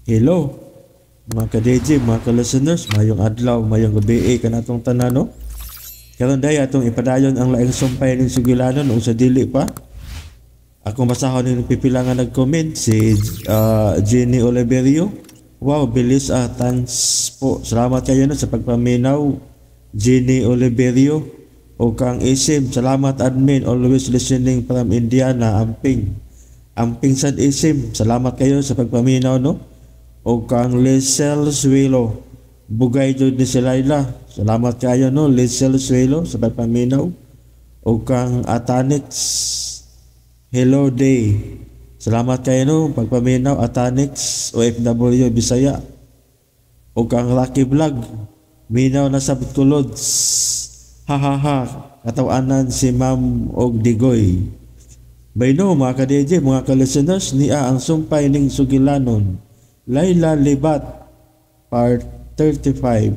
Hello, mga ka-DJ, mga ka-listeners, mayong adlaw, mayong gabi kanatong tanan, no? Karon day atong ipadayon ang laing sumpay ning sugilanon ug sa dili pa. Akong basahon ning pipila nga nag-comment si Jenny Oliverio. Wow, bilis ah, thanks po. Salamat kayo no sa pagpaminaw, Jenny Oliverio. O kang Isim, salamat admin, always listening from Indiana, Amping. Amping sad Isim, salamat kayo sa pagpaminaw, no? O kang Lisel Suelo, bugay jud ni si Laila. Salamat kayo no, Lisel Suelo sa pagpaminaw. O kang Atanix, hello day. Salamat kayo no, pagpaminaw Atanix OFW Bisaya. O kang Rocky Vlog, minaw na sa kulod. Ha ha ha, katawanan si Ma'am og Digoy. Bayno mga ka-DJ, mga ka-listeners, niya ang sumpay ning sugilanon. Laila Libat, Part 35.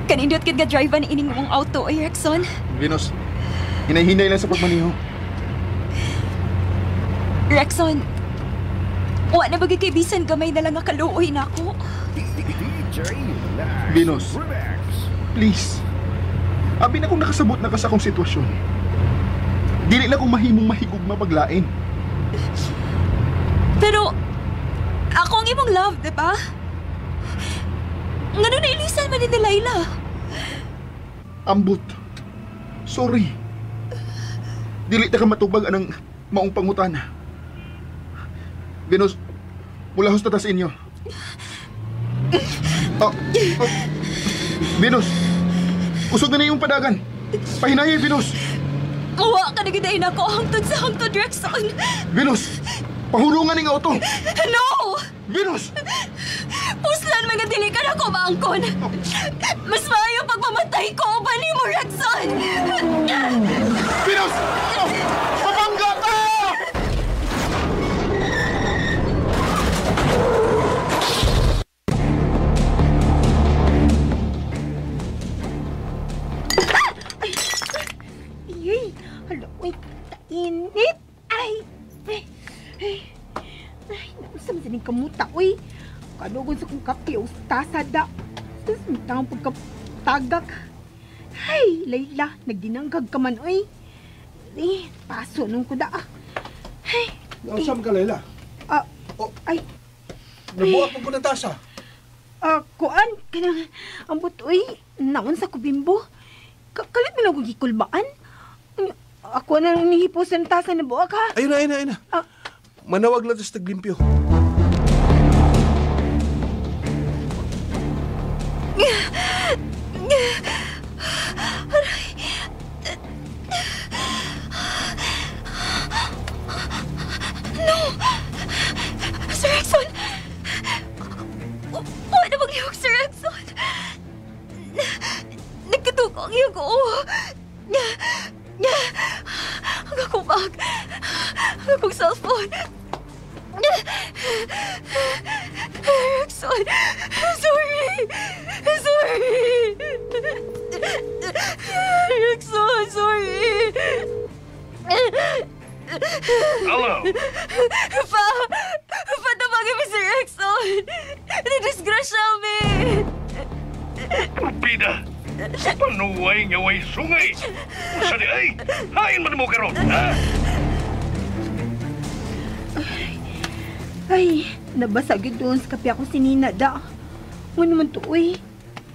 Kanindot kid ga drive an ining mong auto ay Rexon. Venus, hinay-hinay lang sa pagmaniho. Rexon, wa na bagay kay bisan gamay na lang nga kaluoy nako. Venus, please. Abi na kung nakasabot na ka sa akong sitwasyon. Dili na kung mahimong mahigog mapaglain. Pero ako ang imong love, di ba? Ngano nailisan man ni Laila? Ambot. Sorry. Dili ta ka matubag anang maong pangutana. Venus, mula husta ta sa inyo. Oh, oh. Venus, usog na na iyong padagan. Pahinahi, Venus. Uwa ka na gidain ako hangtod sa hangtod, Rexon. Venus, pahulungan ning auto. No! Venus! Puslan mga dili ka na ko maangkon. Mas maayo pagmamatay ko o bali mo, Rexon. Venus! Oh, mabangga ka! Ay, hala, uy, tainit. Ay, ay, ay, ay, nausa man sa ning kamuta, uy. Kanugon sa kong kape, o tasa da. Sus, mitang pagkatagak. Ay, Layla, nagdinanggag ka man, uy. Eh, paso nung kuda, ah. Ay, Nausa man ka, Layla? Ah, oh, ay. Nabuhat mo ko ng tasa. Ah, kuan, kanang, ambot, uy, naon sa kubimbo. Kalit mo lang kong gikulbaan. Ako na nang nihipos ng tasa na buwak, ha? Ayun na, ayun na, ayun na. Ah. Manawag lang sa taglimpyo. Aray. No! Sir Rexon! Wala na maglihok, Sir Rexon! Nagkatuko ang iyong oo. Ang akong bag. Ang akong cellphone. Rexon! Sorry! Sorry! Rexon, sorry! Hello! Pa! Patawagin mo si Rexon! Nadisgrasya mi! Purpida! Panuway nga way sungay! Usa di ay! Hain man mo karon, ha? Ay, nabasag yun doon sa kape ako si Nina, da. Nga naman to, uy.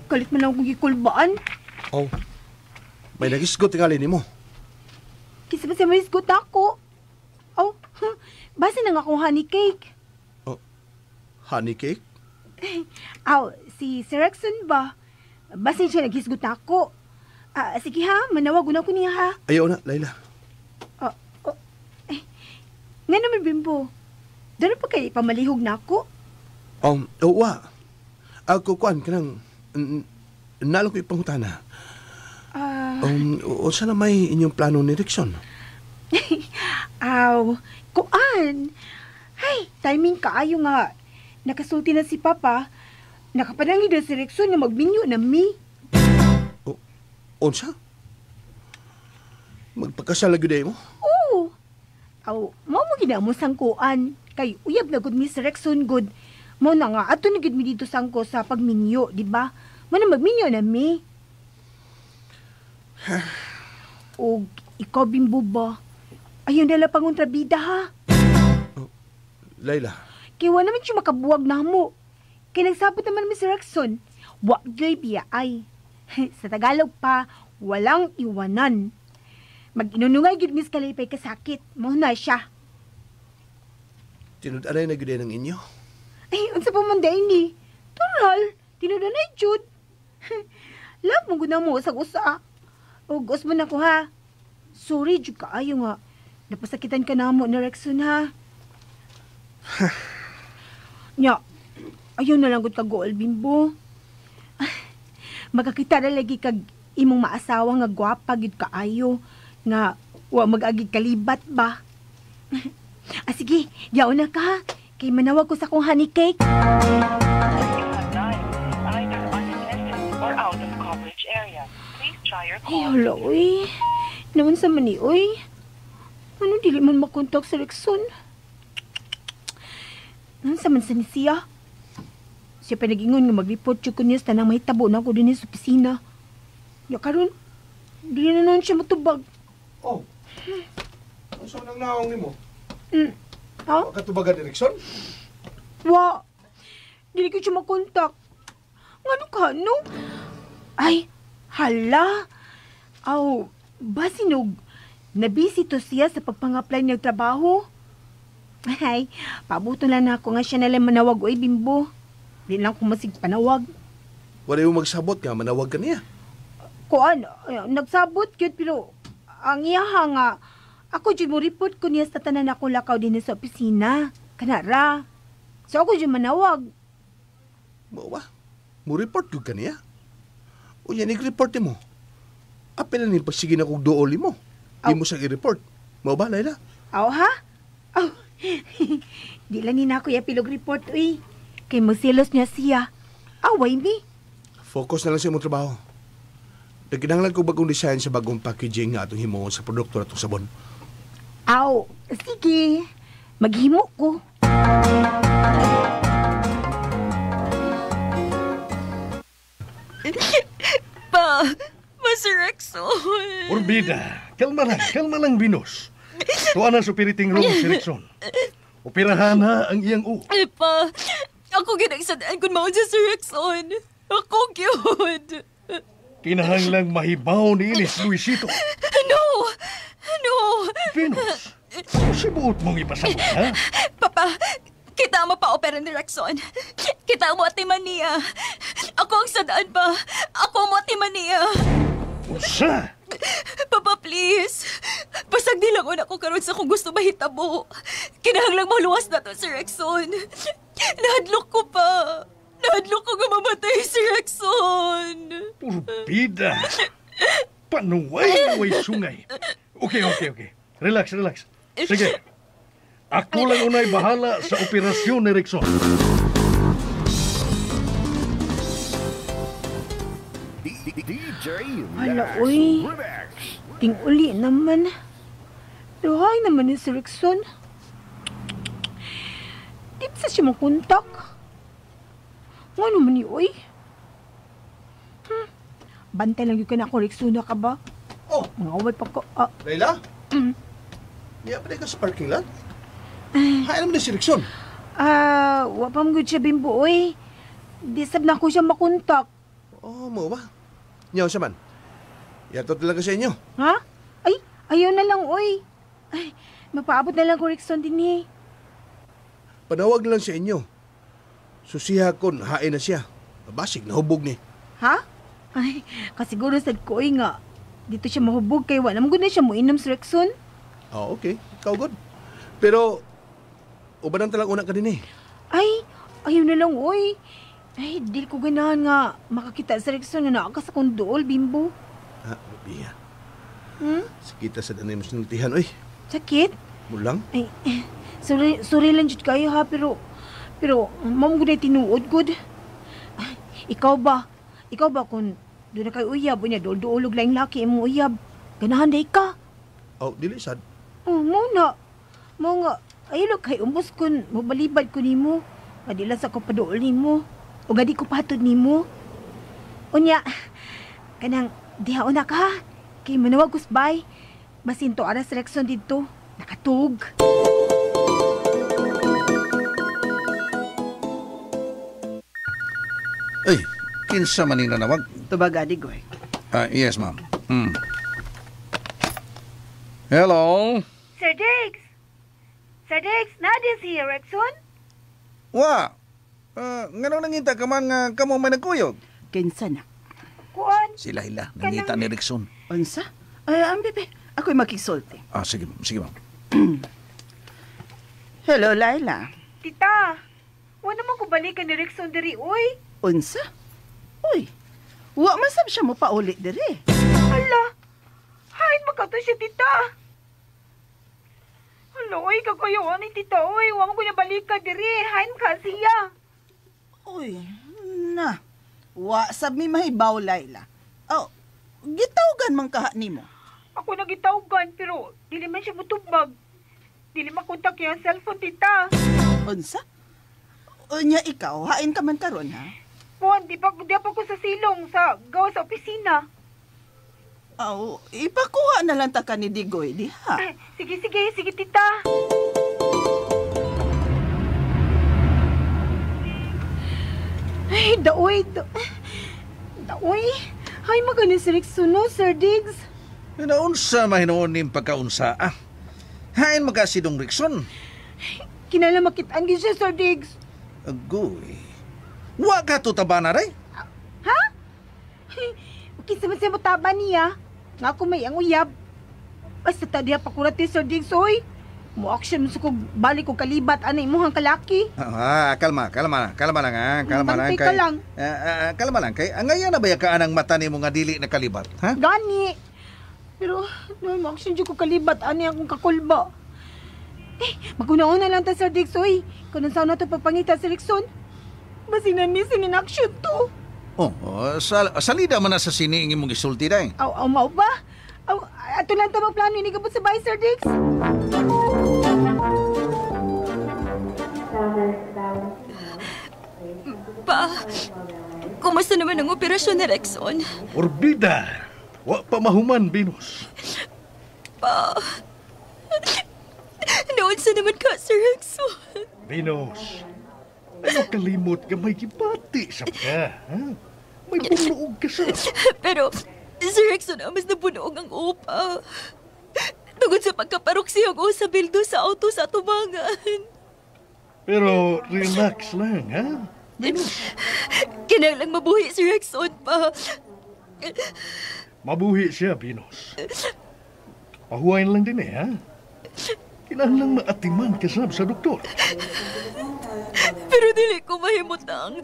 Kalit man lang akong gikulbaan. Oh, may nagisgot tingali ni mo. Kisa ba siya may isgot ako? Oh, huh, basta na nga akong honey cake. Oh, honey cake? Aw, si Sir Rexon ba? Basta siya naghisgot ako. Ah, sige ha, manawag na ko niya ha. Ayaw na, Layla. Oh, oh, eh, nga naman, Bimbo. Doon pa kayo pamalihog na ako? Wa. Ako, kuan, kanang, nalo ko ipangutana. O sana may inyong plano ni Rexon? Aw, kuan. Ay, timing kaayo nga. Nakasulti na si Papa. Nakapanangid na si Rexon nga magminyo na mi. Oh, Unsa? Magpakasal na gyud mo? Oo. Aw, mao mo gid mo sangkuan kay uyab na gud mi sa Rexon gud. Mao na nga ato na gud mi dito sangko sa pagminyo, di ba? Mao na magminyo na mi. Og ikaw Bimbo ba? Ayaw nala pangontrabida ha. Oh, Layla. Kay wa naman siya makabuwag na mo. Kay nagsabot naman mi sa Rexon. Wa gyoy biya ay. Sa Tagalog pa, walang iwanan. Mag-inunungay gid mis kalipay kasakit. Mao na siya. Tinud-anay na gyud ng inyo. Ay, unsa pa man day ni? Tural, tinud-anay jud. Love mo gud na mo sa usa. Og usbon ako ha. Sorry jud kaayo nga. Napasakitan ka na mo ni Rexon ha. Nya, ayaw na lang gud ka goal, Bimbo. Magkakita na lagi kag imong maasawa nga gwapa gid kaayo nga wa mag-agig kalibat ba. Ah, sige, yaon na ka. Kay manawag ko sa akong honey cake. Ay, hala, uy. Naman sa mani, uy. Ano, dili man makontak sa Rexon? Naman sa man sa ni siya? Siya pa nag-ingon nga mag-report siya ko niya sa tanang mahitabo na ako din sa opisina. Ya karon, dili na noon siya matubag. Oh, ang saan ang naong ni mo? Ha? Katubagan ni Rexon? Wa. Dili ko siya makontak. Ngano ka, no? Ay, hala. Aw, basinog. Nabisi to siya sa pagpang-apply niyang trabaho. Ay, pabuto lang na ako nga siya nalang manawag oy, Bimbo. Di lang ko masig panawag. Wala yung magsabot nga, manawag ka niya. Kuan, nagsabot yun, pero ang iyaha nga, ako dyan mo report ko niya sa tanan ako lakaw din sa opisina. Kanara. So ako dyan manawag. Mo ba? Mo report ko ka niya? O yan, nag-report mo. Apel na ni pagsige na kong dooli mo. Di mo siyang i-report. Mo ba, Layla? Aw, ha? Aw. Di lang ni na ako yapilog report, uy. Kay magselos niya siya. Away mi. Focus na lang sa imong trabaho. Nagkinahanglan ko bagong design sa bagong packaging nga atong himuon sa produkto natong sabon. Aw, sige. Maghimo ko. Pa, Master Rexon. Orbida, kalma lang, Venus. Tuwa na sa operating room si Rexon. Operahan na ang iyang u. Ay, pa, ako ginagsadaan kung maon siya si Rexon. Ako gyud. Kinahanglang mahibaw ni Inis Luisito. No! No! Venus, sibuot mong ipasabot, ha? Papa, kita mo pa-opera ni Rexon. Kita mo atiman niya. Ako ang sadaan pa. Ako mo atiman niya. Usa! Papa, please. Basag nilangon ako karon sa kung gusto mahitabo. Kinahanglang maluwas na to si Rexon. Nahadlok ko pa. Nahadlok ko nga mamatay si Rexon. Purbida. Panuway-nuway sungay. Okay. Relax. Sige. Ako lang unay bahala sa operasyon ni Rexon. Hala, uy. Ting-uli naman. Luhay naman ni si Rexon. Di pa siya makontak. Nga naman ni, uy. Bantay lang yun ka na ako, Rexon na ka ba? Oh! Mga away pa ko. Layla? Niya pa ka sa parking lot? Hay naman ni si Rexon. Wa pa mong siya, Bimbo, uy. Di sab na ako siya makontak. Oh, mo ba? Niyaw siya man. Yato talaga sa inyo. Ha? Ay, ayaw na lang, uy. Ay, mapaabot na lang ko, Rexon, din eh. Panawag na lang sa inyo. Susiha kon, hain na siya. Basig, nahubog ni. Ha? Ay, kasiguro sad ko, uy nga. Dito siya mahubog kay wala. Namugod na siya muinom si Rexon. Oh, okay. Ikaw, good. Pero, uban ang talang una ka din eh. Ay, ayaw na lang, uy. Ay, di ko ganahan nga makakita sa Rexon nga naa ka sa kong dool, Bimbo. Ha, biya. Sakita sa danay mo sinultihan, uy. Sakit? Mulang? Ay, sorry lang jud kayo ha, pero, mamugod ay tinuod, good. Ay, ikaw ba? Ikaw ba kung Doon na kay uyab, unya duol-duolog laing laki imong uyab. Ganahan day ka. Oh, dili sad. Oh, mo na. Mo nga, aylo kay umbos kun mobalibad ko nimo. Adila sa ko paduol nimo. O gadi ko patod nimo. Unya, kanang diha una ka. Kay manawag kusbay. Basin to aras Rexon didto. Nakatug. Ay, kinsa man ning nanawag? Tubag Digoy. Yes, ma'am. Hello? Sir Diggs! Sir Diggs, na si Rexon? Wa. Nganong nangita ka man nga kamo may nagkuyog? Kinsa na? Kuan. Sila hila, nangita ni Rexon. Unsa? Ay, ang bebe. Ako'y makisulti. Ah, sige, sige ma'am. Hello, Laila. Tita, wala naman ko balikan ni Rexon diri, uy. Unsa? Uy, wa man sab siya mo pauli diri. Hala, hain makato siya, tita. Hala, uy, kagayo ni tita, uy. Wa man ko niya balikan diri. Hain ka siya. Uy, na. Wa sab mi mahibaw, Laila. Oh, gitawgan man kaha nimo. Ako nagitawgan, pero dili man siya mutubag. Dili makontak yung cellphone, tita. Unsa? Unya ikaw, hain ka man karon ha? Kuan, di pa ko sa silong, sa gawa sa opisina. Aw, ipakuha na lang ta ka ni Digoy, diha. Sige, sige, sige, tita. Ay, daoy, daoy. Ay, magaling si Rexon, no, Sir Diggs. Naunsa mahinoon ning pagkaunsa, ah. Hain magkasidong Rexon. Kinala makitaan gid siya, Sir Diggs. Agoy. Wa ka to taba na ray? Ha? Kinsa man siya motaba niya. Nga ako may ang uyab. Basta ta diha pakurat ni Sir Diggs, oy. Mo-action mo sa kog balik kog kalibat ana imong kalaki. Kalma, kalma, kalma lang ha. Kalma lang Bantay kay. ka lang. Kalma lang kay. Ang ngayon na ba ka anang mata nimo nga dili na kalibat, ha? Gani. Pero no mo-action jud ko kalibat ani akong kakulba. Eh, maguna-una lang ta Sir Diggs, oy. Kung saan na to papangita si Rexon. Basin na miss in action to. Oh, salida man na sa sini ang imong gisulti day. Aw, aw, mao ba? Aw, ato lang ta magplano ini kabot sa bahay, Sir Diggs. Pa, kumusta naman ang operasyon ni Rexon? Orbida, wa pa mahuman, Venus. Pa, naunsa naman ka, Sir Rexon? Venus, ano kalimot ka may gibati sa ka, ha? May bunuog ka sa. Pero, Sir Rexon, mas nabunuog ang upa. Tungod sa pagkaparok siyang sa bildo sa auto sa tubangan. Pero relax lang, ha? Kinahanglang mabuhi si Rexon pa. Mabuhi siya, Venus. Pahuwain lang din eh, ha? Kinahanglang maatiman ka sab sa doktor. Pero dili ko mahimutang.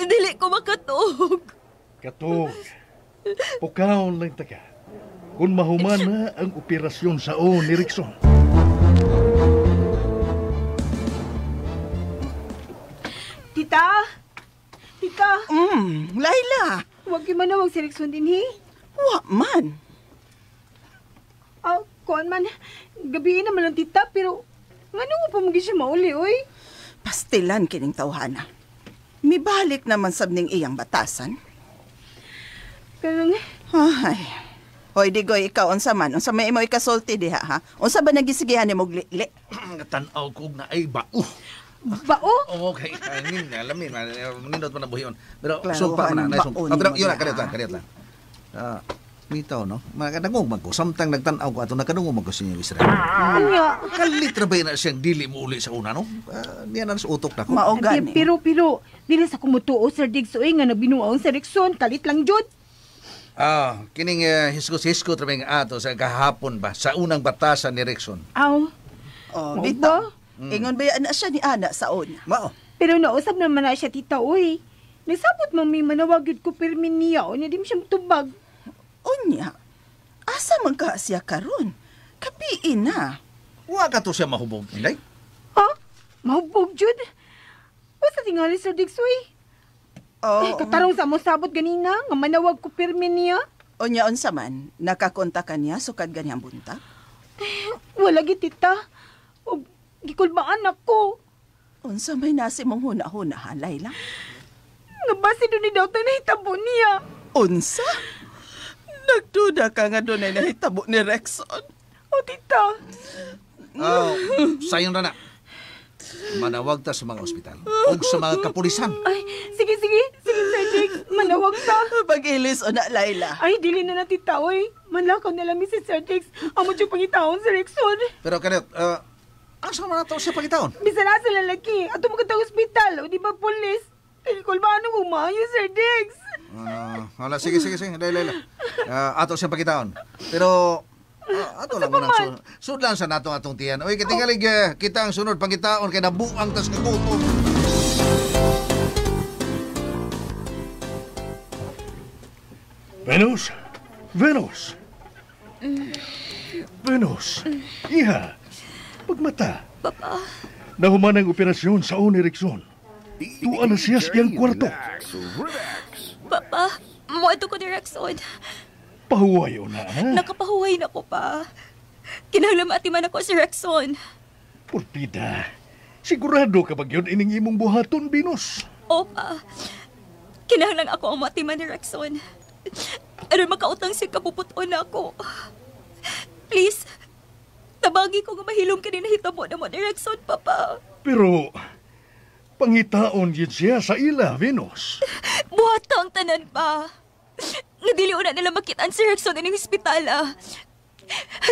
Dili ko makatog. Katog. Pukaon lang ta ka. Kung mahuman na ang operasyon sa o ni Rexon. Tita! Tita! Laila! Huwag yung manawag si Rexon din, he? Wa man. Ah, kuan man. Gabiin naman lang, tita, pero ngano mo pa magi siya mauli, oy? Pastilan kining tawhana. Mibalik naman sab ning iyang batasan. Kanang... Ay. Hoy, Digoy, ikaw, unsa man? Unsa may imo ikasulti diha, ha? Unsa ba nagisigihan nimo li? Tan-aw ko na ay bao. Bao? Okay. Alam nindot pa na buhion. Pero Klaro, sumpa man na. anong Sumpa. bao Pero nimo yun na, diha? kariyot lang. Mitaw, no? Makadangog man ko. Samtang nagtan-aw ko ato, nakadungog man ko sa inyo, Israel. Anya. Kalit ra ba na siyang dili mo uli sa una, no? Niya na sa utok na ko. Mao gani. Pero, dili sa kumutuo, Sir Diggs, oy, nga nagbinuang si Rexon. Kalit lang, jud. Kining hiskos-hisko trabing ato sa kahapon ba, sa unang batasan ni Rexon. Aw. Oh, Mao bitaw. ba? Ingon ba yan na siya ni Ana sa una? Mao. Pero nausap naman na siya, tita, oy. Nagsabot man may manawag yun ko pirmin niya, o niya di mo siya tubag. Unya, asa man ka siya karon? Kapiin na. Wa ka to siya mahubog, inday? Ha? Mahubog, jud? Basta tingali, Sir Diggs, oy. Oh. Ay, katarong sa mo sabot ganina, nga manawag ko pirmi niya. O niya unsa man, nakakontak ka niya sukad ganyang buntag? Ay, wala gid tita. O, gikulbaan ako. Unsa may nasi mong huna-huna, ha, Layla? Nga basi doon ni daw tayo nahitabo niya. Unsa? Nagduda ka nga doon ay nahitabo ni Rexon. O, tita. Oh, sayon na na. Manawag ta sa mga ospital o sa mga kapulisan. Ay, sige, sige. Sige, Sir Jigs. Manawag ta. Pag-ilis o na, Layla. Ay, dili na na, tita, oy. Manlakaw na lang, Mrs. Sir Jigs. Amo diyong pangitaon si Rexon. Pero kanyo, asa man nato siya pangitaon? Bisan asa lalaki. Ato mga tang ospital. O di ba, pulis? Kulbaan ang umayo, Sir Diggs. Wala, sige, sige, sige. Layla, Layla. Ato siya pangitaon. Pero, ato lang muna. Sudlan sa natong atong tiyan. Uy, kitingalig, kita ang sunod pangitaon kay nabuang tas kagutom. Venus! Venus! Venus! Iha! Pagmata! Papa! Nahuman ang operasyon sa ni Rexon. Tuwa na siya sa iyang kwarto. Papa, muadto ko ni Rexon. Pahuway o na, ha? Nakapahuway na ko pa. Kinahanglan maatiman ako si Rexon. Portida, sigurado ka ba yun ining imong buhaton, Venus? Opa, kinahanglan ako ang matiman ni Rexon. Aron makautang siya kapuputon ako. Please, tabagi ko nga mahilom kini nahitabo na mo ni Rexon, Papa. Pero, pangitaon yun siya sa ila, Venus. Buhat ang tanan pa. Nadili na nila makitaan si Rexon ining ospital, ah.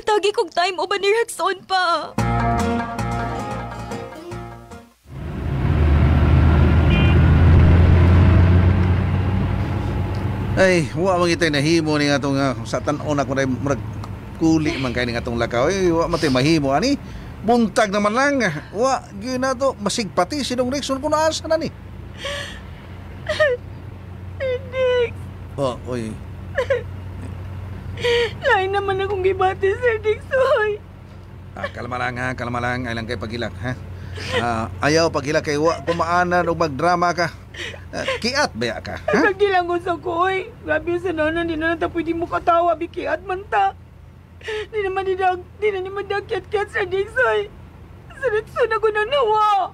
Tagi kong time uban ni Rexon pa. Ay, wa man itay nahimo ni atong sa tan-on ako na murag kuli man kay ning atong lakaw. Ay, wa man tay mahimo ani. Buntag naman lang. Wa gyud na to masigpati sinong Rexon kun asa na ni. Dix. Oh, oy. Lain naman akong gibati, Sir Dix, oy. Kalma lang ha, kalma lang. Ay lang kay pagilak, ha? Ayaw pagilak kay wa kumaanan og magdrama ka. Kiat ba ka, ha? Pagdilang ko sa ko, oy. Grabe sa nanan, di na nata pwede mo katawa, bikiat man ta. Di naman di na kiat-kiat, Sir Dix, oy. Sa Rexon ako nanawa.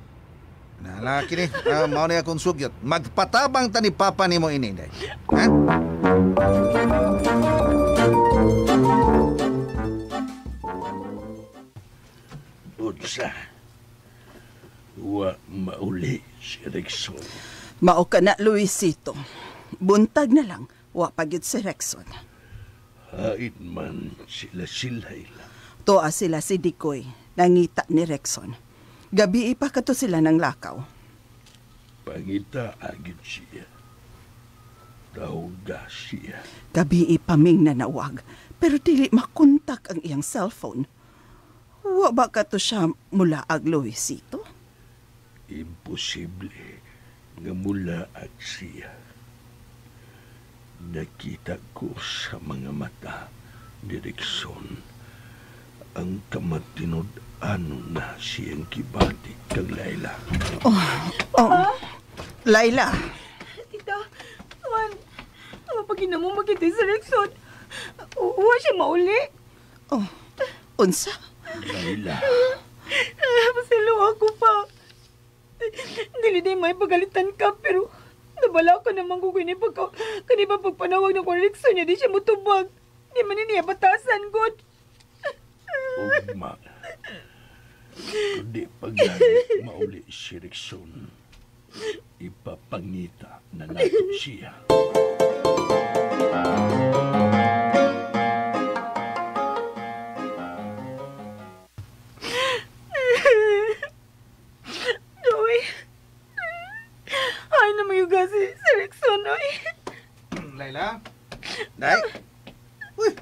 Nalaki ni, mao na akong sugyot. Magpatabang ta ni Papa nimo ini, day. Ha? Unsa? Wa mauli si Rexon. Mao ka na, Luisito. Buntag na lang, wa pagyud si Rexon. Hait man sila sila. Toa sila si Dikoy, nangita ni Rexon. Gabi pa kato sila ng lakaw. Pangita agad siya. Tawga siya. Gabi paming nanawag, pero dili makontak ang iyang cellphone. Wa ba kato siya mulaag, Luisito? Imposible nga mulaag siya. Nakita ko sa mga mata ni Rexon ang kamatinud-ano na siyang kibati kang Layla. Oh. Layla. Tita, man, pagina mo makita si Rexon. Wa siya mauli. Oh, unsa? Layla. Pasalo ako pa. Dili day may pagalitan ka, pero nabala ka naman ko kini pagka, pagpanawag ng Rexon niya, di siya mutubag. Di man niya batasan, God. Ugma. Kundi paglagi mauli si Rexon, ipapangita na nato siya. Joey. Ay, naman yung gasi si Rexon, oy. Layla? Day? Uy!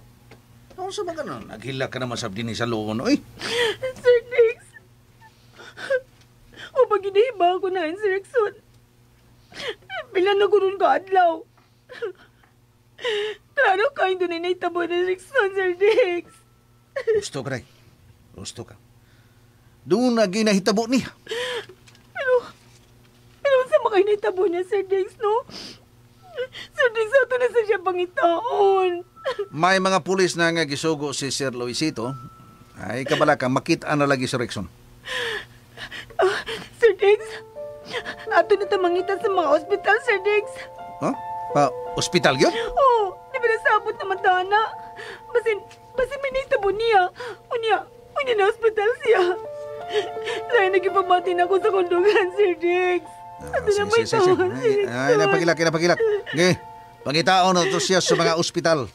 Ano sa mga ganun? Naghila ka naman sa din sa loon, oy. Sir Dix. O pag ginahiba ako na si Rexon. Pila na ko nun kaadlaw. Klaro kayo doon ay naitabo ni Rexon, Sir Dix. Gusto ka, Day. Gusto ka. Doon na ginahitabo niya. Pero sa pa kayo nitabo niya, Sir Diggs, no? Sir Diggs, ato na sa siya pangitaon. May mga pulis na nga gisugo si Sir Luisito. Ay, kabala ka, makita na lagi si Rickson. Sir Diggs, ato na tamangita sa mga ospital, Sir Diggs. Huh? Pa, ospital yun? Oo, di ba nasabot na matana? Basin may nitabo niya. Unya na ospital siya. Lain nagipamati na ako sa kundugan, Sir Diggs. Ato na may tawag, Sir Rickson. Ay, napagilak. Okay, pangitaon na ito siya sa mga ospital.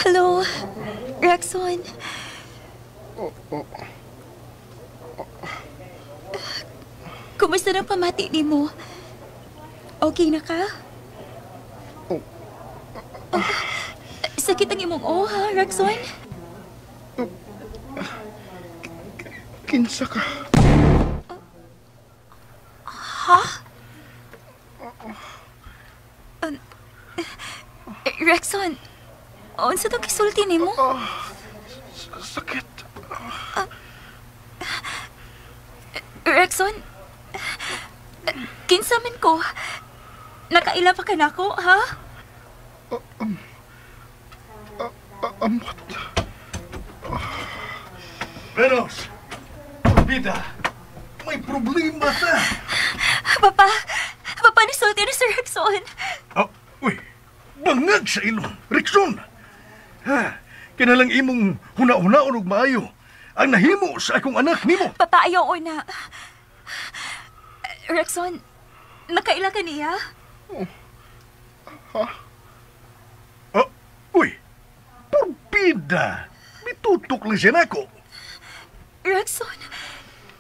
Hello, Rexon. Kumusta na pamati ni mo? Okay na ka? Oh. Sakit ang imong o, ha, Rexon? Kinsa ka? Ha? Rexon, unsa tong gisulti nimo? Sakit. Rexon, kinsa man ko? Nakaila pa ka nako, ha? Amot. Peros, Bida, may problema ta. Papa, nisulti ni Sir Rexon. Oh, uy, bangag sa ilong, Rexon. Ha, kinalang imong huna-hunaon og maayo ang nahimo sa akong anak nimo. Papa, ayaw na. Rexon, nakaila ka niya? Oh. Ha? Oh, uy, porbida. Mitutok lang siya nako. Rexon,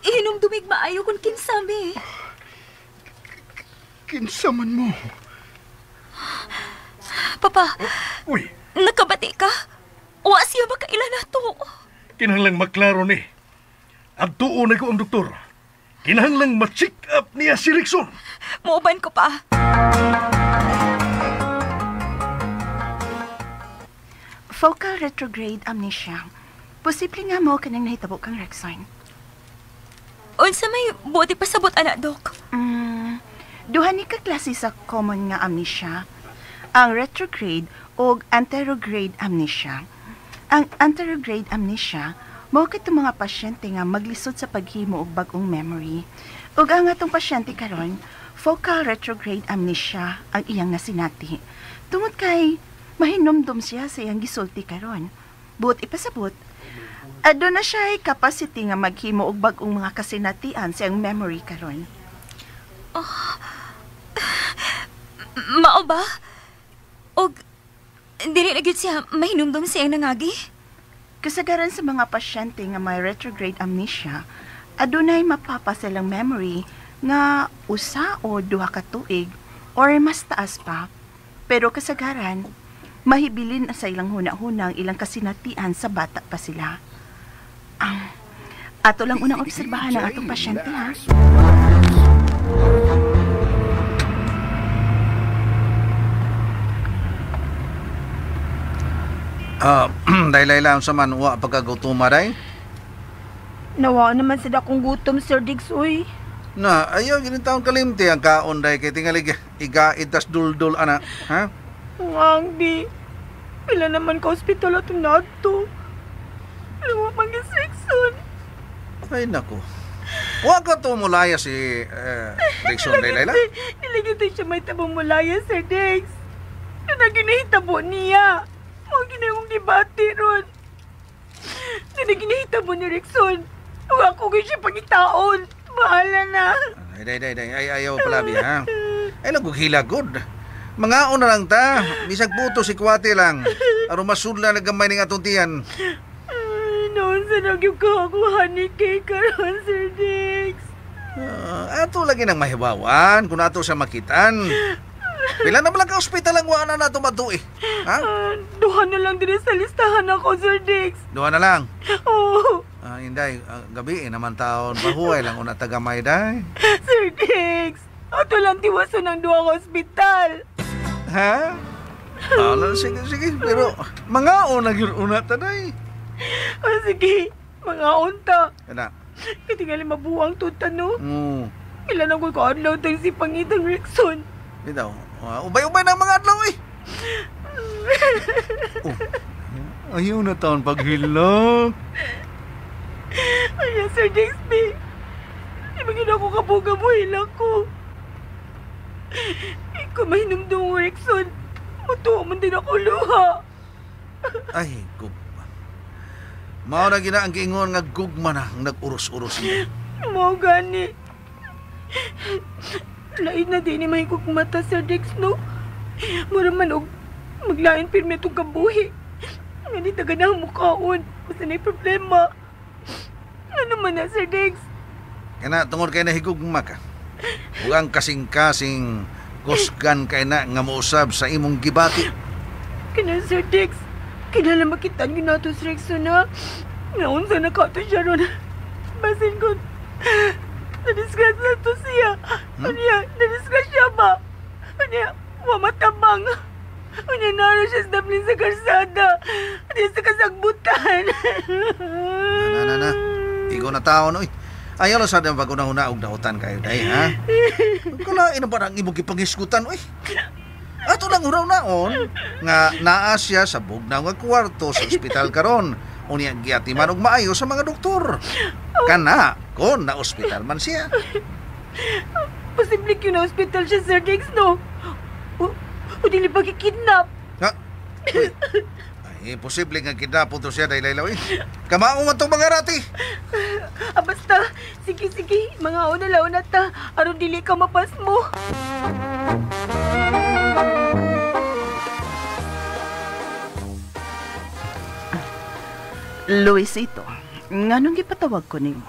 ihinumdumig maayo kung kinsami. Kinsa man mo? Papa, oh, uy. Nakabati ka? Wa siya makaila na to. Kinahanglang maklaro ni. Adtuon na ko ang doktor. Kinahanglang ma-check up niya si Rickson. Muuban ko pa. Focal retrograde amnesia. Posible nga mo kanang nahitabo kang Rexon. Unsa may buti pasabot ana, Dok? Duha ni ka klase sa common nga amnesia. Ang retrograde o anterograde amnesia. Ang anterograde amnesia mao kadtong mga pasyente nga maglisod sa paghimo og bag-ong memory. Ug ang atong pasyente karon, focal retrograde amnesia ang iyang nasinati. Tungod kay mahinumdum siya sa iyang gisulti karon. Buot ipasabot, aduna siya capacity nga maghimo og bag-ong mga kasinatian sa iyang memory karon. Oh. Mao ba? Og dili na gyud siya mahinumdum sa iyang nangagi? Kasagaran sa mga pasyente nga may retrograde amnesia, adunay mapapa silang memory nga usa o duha ka tuig or mas taas pa. Pero kasagaran, mahibilin sa ilang huna-huna ang ilang kasinatian sa bata pa sila. Ato lang unang obserbahan ang atong pasyente, ha? Dahil lang sa man, wa pagkagutuma, day? Nawa naman sa dakong gutom, Sir Diggs, uy. Na, ayaw, ganun taon kalimti ang kaon, day, kay tingalig, iga-itas duldul, ana, ha? Ang bi, pila naman ka ospital at nato. Pero wa man Rexon. Ay, nako. Wa ka to mulaya si Rexon, day, Layla? Niligit siya may tabong mulaya, Sir Diggs. Na ginahitabo niya. Huwag ginayong debate ron. Na ginahitabo ni Rexon. Huwag ko siya pangitaon. Bahala na. Ay, day, day. Ay, ayaw palabi, ha? Ay, nagughilagod. Mga na lang ta. Bisag puto si Kwate lang. Aron masudla na gamay ning atong tiyan. Noon sa nagyong kahakuha ni Kay karon, Sir Diggs. Ato lagi nang mahibawan kung ato sa makitan. Pila na lang ka ospital ang wala na ito matuwi. Ha? Duha na lang din sa listahan ako, Sir Diggs. Duha na lang? Oo. Inday, gabi naman taon. Bahuay lang una tagamay, day. Sir Diggs, ato lang tiwason ang duha ka ospital. Ha? Ano, sige, sige. Pero mangaon na gyud una ta, day. Oh, sige, mangaon ta. Kana. Katingali mabuang tuta, no? Mm. Ilan ang ko adlaw tang si Pangitang Rickson. Bitaw, ubay-ubay na mga adlaw eh. Oh, ayaw na taon paghilak. Ay, Sir Dixby. Di ba gina ko kabuga mo hilak ko? Ikaw mahinumdum, Rickson. Matuwa man din ako luha. Ay, gugma. Mao na gina ang giingon nga gugma na ang nag-uros-uros niya. Mao gani. Lain na din ni mahigugmata, Sir Dix, no? Mura man og maglain pirmi itong kabuhi. Nga di taga na mukhaon. Basta na'y problema. Ano man na, Sir Dix? Kana tungod kay nahigugma ka. Ug ang kasing-kasing kusgan kay na nga mousab sa imong gibati. Kana, Sir Dix, kinala makitaan yun nato, Sir Rickson, ha? Naunsa na ka to siya ron. Basin ko, na-discuss na to siya. Unya, na-discuss siya ba? Unya, wamatabang. Unya, naro siya sa daplin sa karsada. Unya, sa kasagbutan. Na, na, na. Igo na tao, no? Ayaw lang sana pag-una-una og dautan kayo, day, ha? Kalain na ba ang imong gipangisgutan, oy? Ato lang uraw-naon nga naa siya sa bugnaw nga kwarto sa ospital karon. Unya giatiman og maayo sa mga doktor. Kana kon na ospital man siya. Posible yun na ospital siya, Sir Diggs, no? O dili ba kikidnap? Ha? Uy. Ay, imposible nga kidnapon to siya dahil laylaw, eh. Kamao man tong mga rati. Ah, basta, sige, sige, mga una-launa ta, aron dili ka mapasmo. Luisito, nganong gipatawag ko nimo?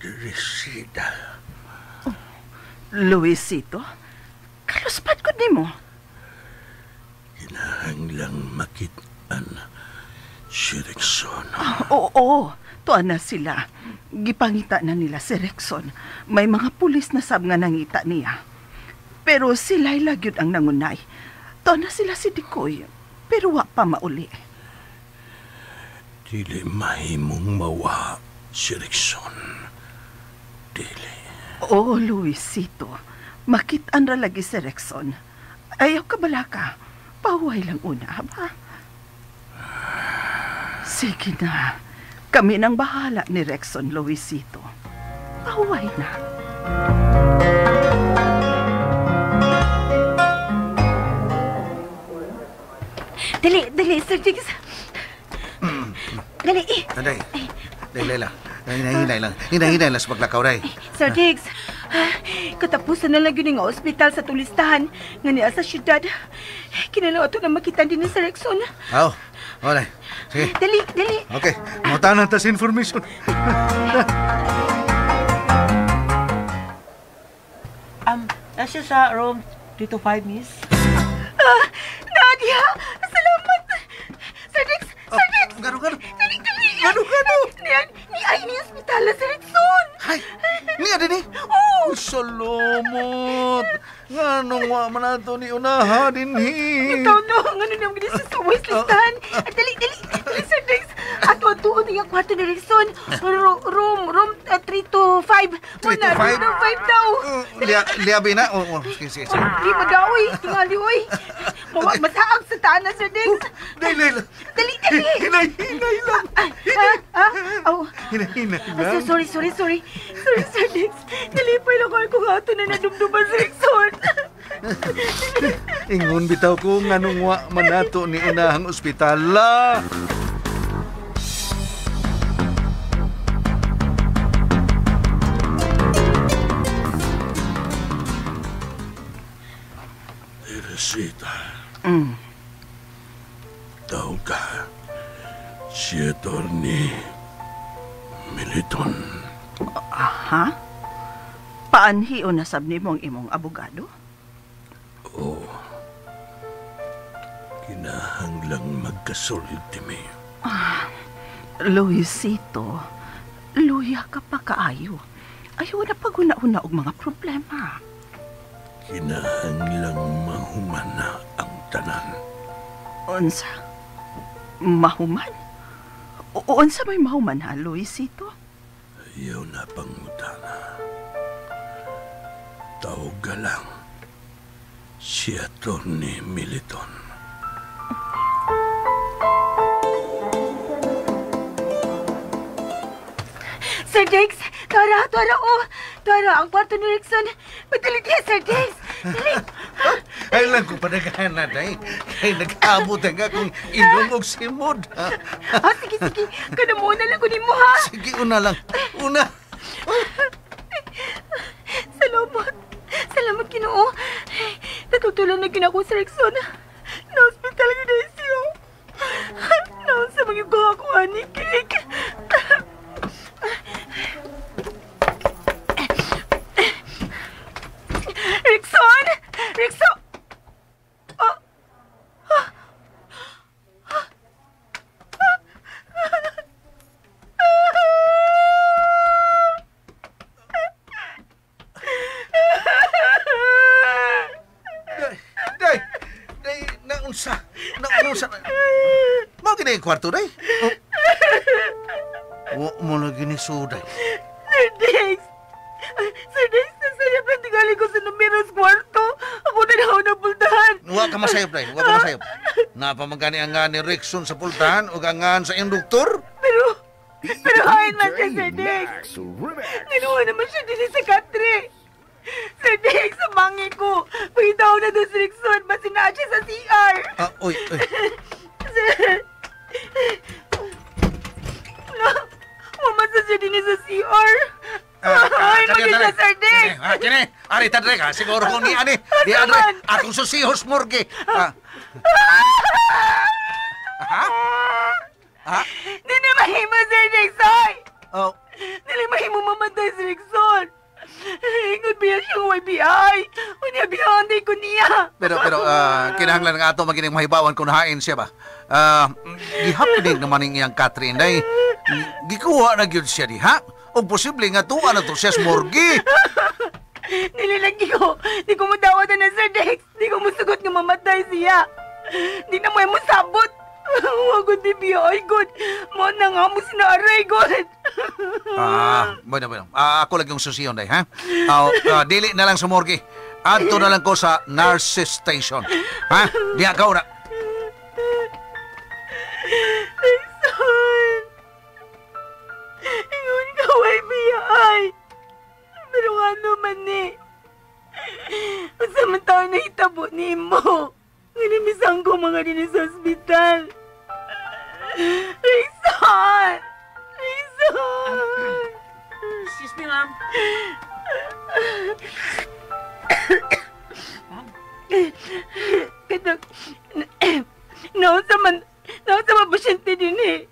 Teresita. Oh, Luisito? Kaluspat ko nimo. Kinahanglang makit-an si Rickson. Ah, oo, tuan na sila. Gipangita na nila si Rickson. May mga pulis na sab nga nangita niya. Pero si Laila gyud ang nangunay. Tuan na sila si Dikoy, pero wa pa mauli. Dili mahimong mawa si Rickson. Dili. Oo, Luisito. Makit-an ra lagi si Rickson. Ayaw ka bala ka. Pahuway lang una, ba? Sige na. Kami nang bahala ni Rickson, Luisito. Pahuway na. Dali, dali, Sir Jigs. Dali, eh. Aday. Day, Layla. Hinay-hinay lang. Hinay-hinay lang sa paglakaw, day. Sir Diggs, katapusan na lang yun nga ospital sa tulistahan nga niya sa syudad. Kinalaw ato na makita din ni Sir Rickson. Aw, oh, day. Sige. Dali, dali. Okay, mutanan ta sa information. Nasa sa room 325, miss. Ah, Nadia! Salamat! Sir Diggs! Sir Diggs! Gano, gano? Dali, dali! Gano, gano? Ni ay ni ospital sa Rickson! Hay! Niya din eh! Oh! Salomot! Nganong wa man ato ni unaha din hi. Ikaw no, ngano nang gini sa suway listahan. Dali, dali, dali, Sir Diggs. Ato atuon niya kwarto ni Rickson. Room 325. 325? 325 daw. Liabi na? Oo, sige, sige. Di mo daw, eh. Tingali, oy. Masaag sa taan na, Sir Diggs. Dali, dali. Dali, dali. Hinay, hinay lang. Hinay, hinay lang. Sorry, sorry, sorry. Sorry, Sir Diggs. Dali pa lang ko nga ato na nadumduman si Rickson. Ingon bitaw ko nganong wa man nato ni unahang ospitala. Teresita. Tawag ka si Atty. Militon. Aha? Paanhi o nasab nimo ang imong abogado? Oo. Kinahanglang magkasulti mi. Ah, Luisito, luya ka pa kaayo. Ayaw na paguna-una og mga problema. Kinahanglang mahumana ang tanan. Unsa? Mahuman? Unsa may mahuman ha, Luisito? Ayaw na pangutana. Tawag ka lang si Atty. Militon. Sir Diggs! Tara, tara, oh! Tara, ang kwarto ni Rickson. Madali diya, Sir Diggs! Dali! Ay lang ko panagahan na, day. Kay nag-abot ang akong ilong og simod. Ah, sige, sige. Kanamo na lang kunin mo, ha? Sige, una lang. Una. Salamat. Salamat, Ginoo. Natutulong na ginako si Rickson. Na-hospital ko na siya. Naunsa mga gawa ko, ani cake. Rickson! Rickson! Oh. Day! Day, naunsa. Naunsa. Mao gini ang kwarto, day. Wa mo lagi ni Suday. Sir Diggs! Sir Diggs, nasayap na tingali ko sa numeros kwarto. Ako na lang na pultahan. Wa ka masayop, day. Wa ka masayop. Napamagani ang nga ni Rickson sa pultahan o ang nga sa iyong doktor. Pero hain man siya, Sir Diggs. Ginawa naman siya din sa katre. Sir Diggs, sumangi ko. Pagitaw na doon si Rickson, basin na siya sa CR. Ah, uy, uy. Sir! Wala, mamasa siya din sa CR. Ay, maging siya, Sir Diggs. Kini, ari tadre ka. Siguro kung ni ani, di andre, akong susihos morgue. Ha? Ha? Di na mahimo, Sir Diggs, ay! Oh. Dili mahimo mamatay si Rickson. Ingon biya siyang YBI. Unya biya ko niya. Pero kinahanglan nga ato magining mahibawan kung hain siya ba. Gihapning naman ang iyang Catherine day. Gikuha na gyud siya diha. O posible nga tuwa na to siya sa morgue. Nililagi ko. Di ko mudawat na Sir Dex. Di ko musugot nga mamatay siya. Di na mo sabot. Wagod di biya ay god. Mo na nga mo sinaaray god. Bueno. Ako lagi yung susiyon day, ha? Dili na lang sa morgue. Adto na lang ko sa nurses station. Ha? Diha ka una. Son. Ingon ka, way biya ay. Pero ano man eh. Sa man tao na hitabo ni mo. Nginimisan ko mga din sa ospital. Rixon! Rixon! Excuse me, ma'am. Katag... Naunsa man pasyente din eh.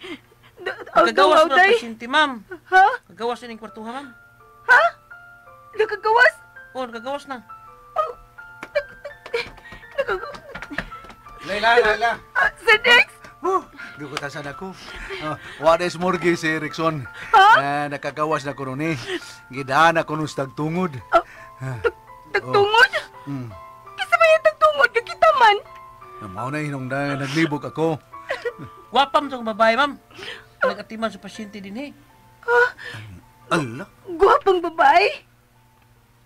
Kagawas na pasyente, ma'am. Ha? Kagawas na yung kwartuha, ma'am. Ha? Nakagawas? Oo, nakagawas na. Nakagawas. Layla. Sir Dex! Dugutasan ako. What is morgue si Erickson? Ha? Nakagawas na ko nun eh. Gidaan ako nun sa tagtungod. Tagtungod? Kisa ba yung tagtungod? Kakita man? Mao na hinong na naglibog ako. Gwapam sa babae, ma'am. Nag-atiman sa pasyente din eh. Ala? Gwapang babae?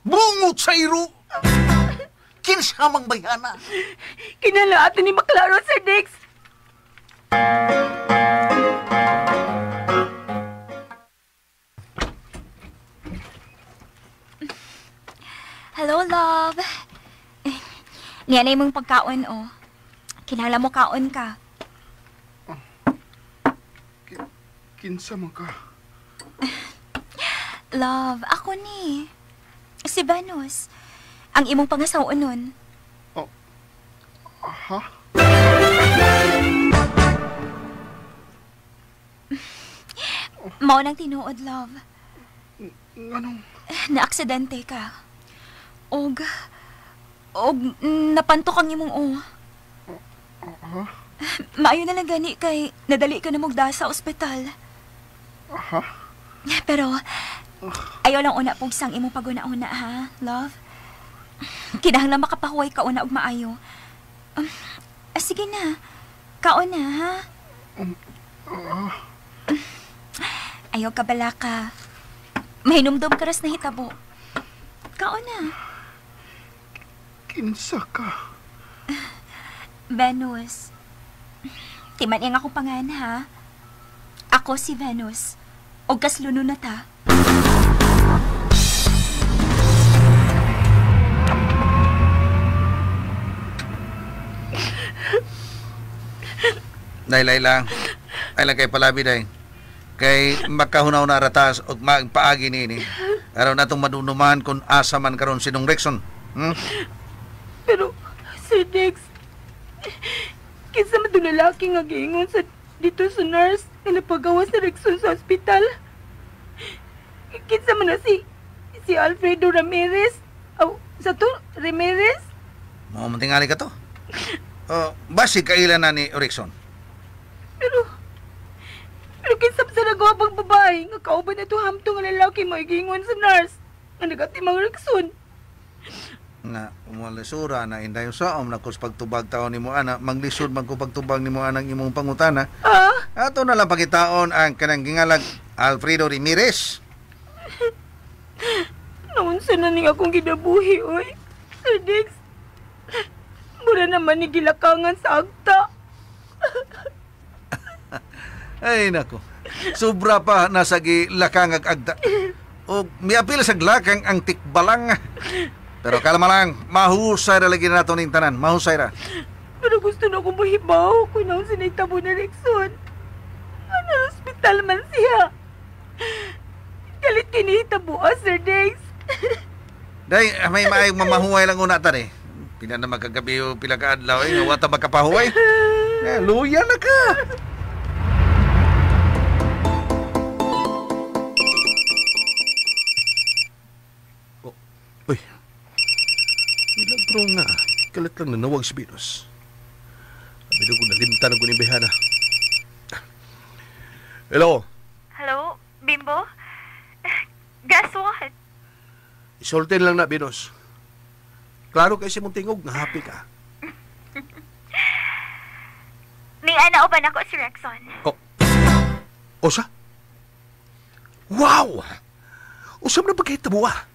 Bungot sa iro! Kinsamang bayana! Kinala ato ni Maklaro, Sir Dex! Hello, love. Niya na imong pagkaon, oh. Kinala mo kaon ka. Kinsa man ka? Love, ako ni. Si Venus. Ang imong pangasawa nun. Oh. Aha? Mao nang tinuod, love. Anong? Naaksidente ka. Og napantok ang imong o. Aha? Maayo na lang gani kay nadali ka na mugda sa ospital. Aha? Pero, ayaw lang una pugsang imong paguna-una, ha, love? Kinahanglan makapahuway ka una og maayo. Sige na. Kaon na, ha? Ayaw ka balaka. Mahinumdum ka ras na hitabo. Kaon na. Kinsa ka? Venus. Timan iyang akong pangan, ha? Ako si Venus. O kasluno na ta. Day, Layla. Ay lang kay palabi, day. Kay makahunaw na ratas o magpaagi ni ini. Araw na itong madunuman kung asa man karon si Nung Rexon. Pero, Sir Dex, kinsa man itong lalaki nga giingon sa dito sa nurse nga napagawa si Rexon sa ospital? Kinsa man na si Alfredo Ramirez? O, sa to, Ramirez? Mo mantingali ka to. Basi kailan na ni Rexon? Pero kinsa man sa nagwapang babae nga kauban na ito hamtong nga lalaki maigingon sa nurse nga nagatimang Rexon? Nga umalisura na indayon sa om na kus pagtubag taon nimo ana maglisod man ko pagtubag nimo anang imong pangutana. Ato na lang pagitaon ang kanang gingalag Alfredo Ramirez. Naunsa na ning akong ginabuhi oy. Sir Dex. Mura naman ni gilakangan sa agta. Ay nako. Sobra pa nasa gilakangag agta. O miapil sa glakang ang tikbalang. Pero kalma lang, mahusay ra lagi na nato ning tanan, mahusay ra. Pero gusto na akong mahibaw kung naunsa na itabo ni Rexon. Ano, ospital man siya. Galit kinihitabo, Sir Dex. Day, may maayong mamahuway lang una tan eh. Pila na magkagabi o pila ka adlaw eh, nga wata makapahuway. Eh, luya na ka. Oh, uy. Milagro nga. Kalit lang nanawag si Venus. Sabi na ko nalimtan ako ni Behana. Hello? Hello, Bimbo? Guess what? Isultin lang na, Venus. Klaro kasi mong tingog nga happy ka. May ana uban ako si Rexon. Oh. Osa? Wow! Usam na pagkahitabo ah.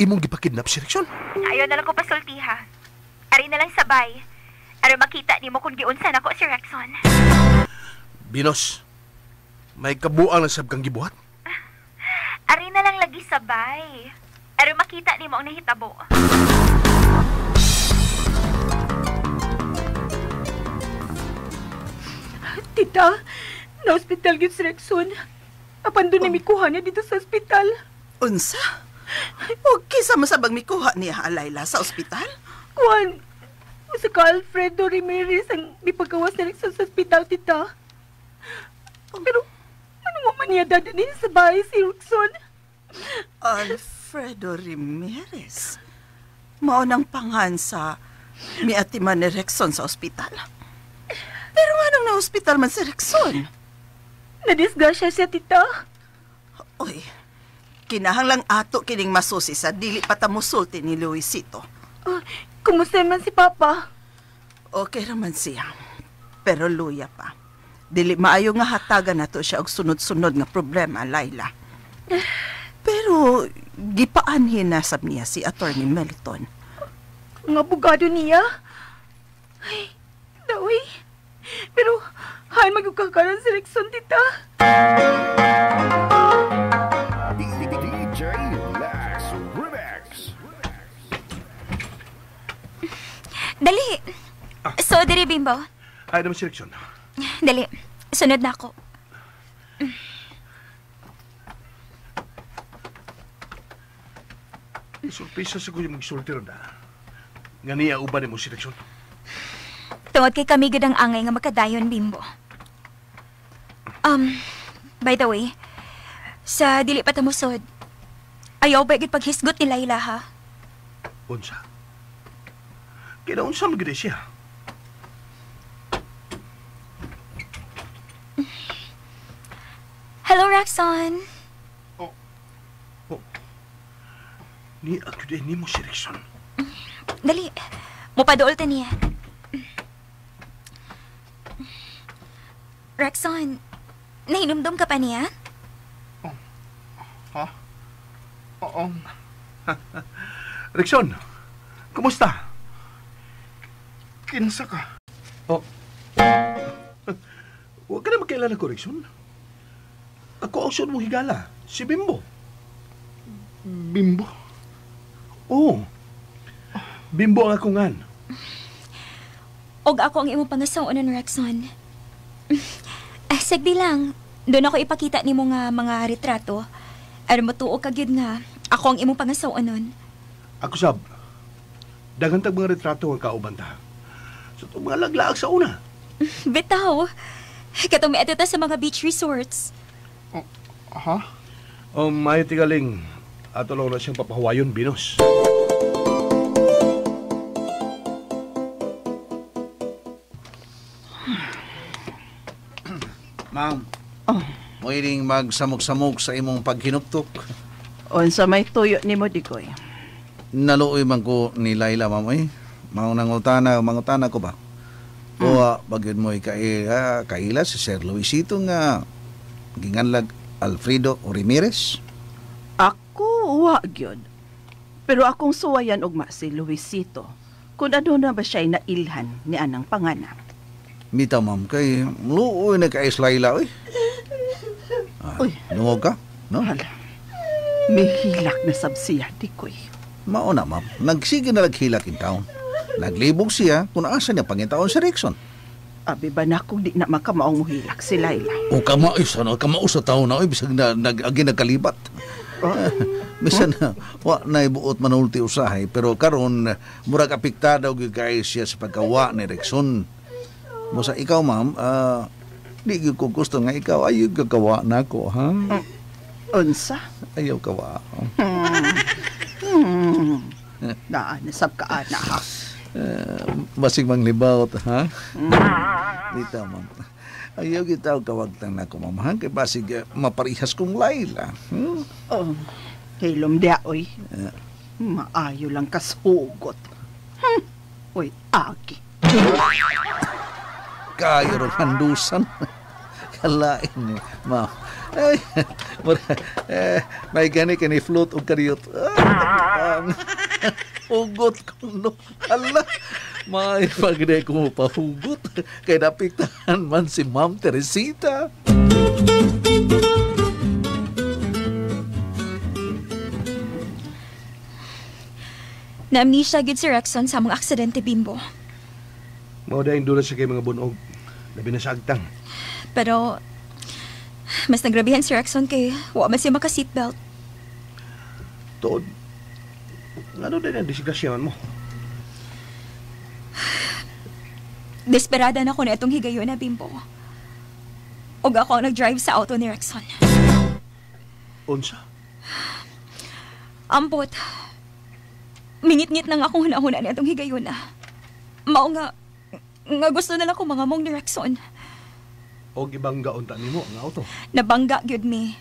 Imong gipakidnap si Rexon? Ayaw na lang ko pasulti ha. Ari na lang sabay. Aron makita nimo kung giunsa nako si Rexon. Venus, may kabuang na sab kang gibuhat? Ari na lang lagi sabay. Aron makita nimo ang nahitabo. Tita, na-hospital gyud si Rexon. Apan doon na mikuha niya dito sa ospital. Unsa? O kinsa man sabang mikuha niya, Layla, sa ospital? Kuan, sa ka Alfredo Ramirez ang mipagawas na Rexon sa ospital, tita. Pero, ano mo man niya dadalhin sa bahay si Rexon? Alfredo Ramirez? Mao nang panghan sa miatiman ni Rexon sa ospital. Pero anong na-ospital man si Rexon? Nadisgrasya siya, tita. Oy, kinahanglang ato kining masusi sa dili pa ta musulti ni Luisito. Kumusta man si Papa? Okay raman siya. Pero luya pa. Dili maayo nga hatagan nato siya og sunod-sunod nga problema, Layla. Pero gipaanhin na sab niya si Attorney Melton. Ang abogado niya? Ay, dawi. Pero hay magkakaroon si Rexon, tita. DJ Lex Remix. Dali. So, diri, Bimbo. Ay, naman si Rexon. Dali. Sunod na ako. Surpresa sa ko yung magsulti ron na. Nga niya uban mo si Rexon. Tungod kay kami gud ang angay nga makadayon, Bimbo. By the way, sa dili pa ta musod, ayaw ba gid paghisgot ni Layla, ha? Unsa? Kinaunsa man gid siya? Hello, Rexon. Oh. Oh. Ni ako din nimo si Rexon. Dali, mupaduol ta niya. Rexon, nahinumdum ka pa niya? Oh. Ha? Oo. Rexon, kumusta? Kinsa ka? Oh. Huwag ka na magkailan ako, Rexon. Ako ang suod mong higala, si Bimbo. Bimbo? Oo. Bimbo ang akungan. Og ako ang imong pangasaw-onon, Rexon. Sagdi lang. Doon ako ipakita nimo nga mga retrato. Aron motuo ka gyud nga ako ang imong pangasaw-onon. Ako sab. Daghan tag mga retrato ang kauban ta. Sa itong mga laglaag sa una. Bitaw. Katong miadto ta sa mga beach resorts. Oh, ha? Mayo tigaling. Ato lang na siyang papahuwayon, Venus. Ma'am, oh. Pwedeng magsamok-samok sa imong paghinuptok. Unsa may tuyo nimo, Digoy? Naluoy man ko ni Laila, ma'am. Eh. Mangutana ko ba? Kuha, bagyod mo kaila si Sir Luisito nga ginganlag Alfredo Ramirez? Ako, wa gyud. Pero akong suwayan ugma si Luisito. Kung ano na ba siya'y nailhan ni anang panganak. Mita, ma'am, kay luoy na kay Laila, oy. Uy. Lungog ka? No? Hala. Mihilak na sab siya, Dikoy. Mauna, ma'am. Nagsige na naghilak in town. Naglibog siya kung asa niya pangitaon si Rickson. Abi ba na kung di na makamaong muhilak si Laila? O kamao, sana kamao sa taon na, oy, bisag na, agi nagkalibat. Bisan na, wa na ibuot manulti usahay, pero karon murag apektado gyud kay siya sa pagkawa ni Rickson. Musa ikaw, ma'am, di gyud ko gusto nga ikaw ayaw gagawa na ko, ha? Unsa? Ayaw kawa. Naa, nasab ka, ana, ha? Basig manglibawt, ha? Dito, ma'am. Ayaw kita kawagtang na ko, ma'am, ha? Kay basig maparihas kong Laila. Hmm? Oh, hilom diya, oy. Maayo lang kasugot. Oy, agi. Kayo rin handusan. Kalain ni, ma'am. Ay, may gani ka ni float o kariyot. Hugot ko no. Ala, may pagde ko pahugot. Kay napiktahan man si Ma'am Teresita. Na-amnesia gid si Rexon sa mga aksidente, Bimbo. Mao dahil dula sa kay mga bunog. Labi na sa agtang. Pero mas nagrabihan si Rexon kay wa man siya maka-seatbelt. Tuod, ano din ang disgrasyahan mo? Desperada na ko na itong higayon na, Bimbo. Og ako ang nag-drive sa auto ni Rexon. Unsa? Ambot. Mingit-ngit lang akong hunahuna na itong higayon na. Mao nga gusto na lang ko mga mong ni Rexon. Og ibangga unta nimo ang auto. Nabangga gyud mi.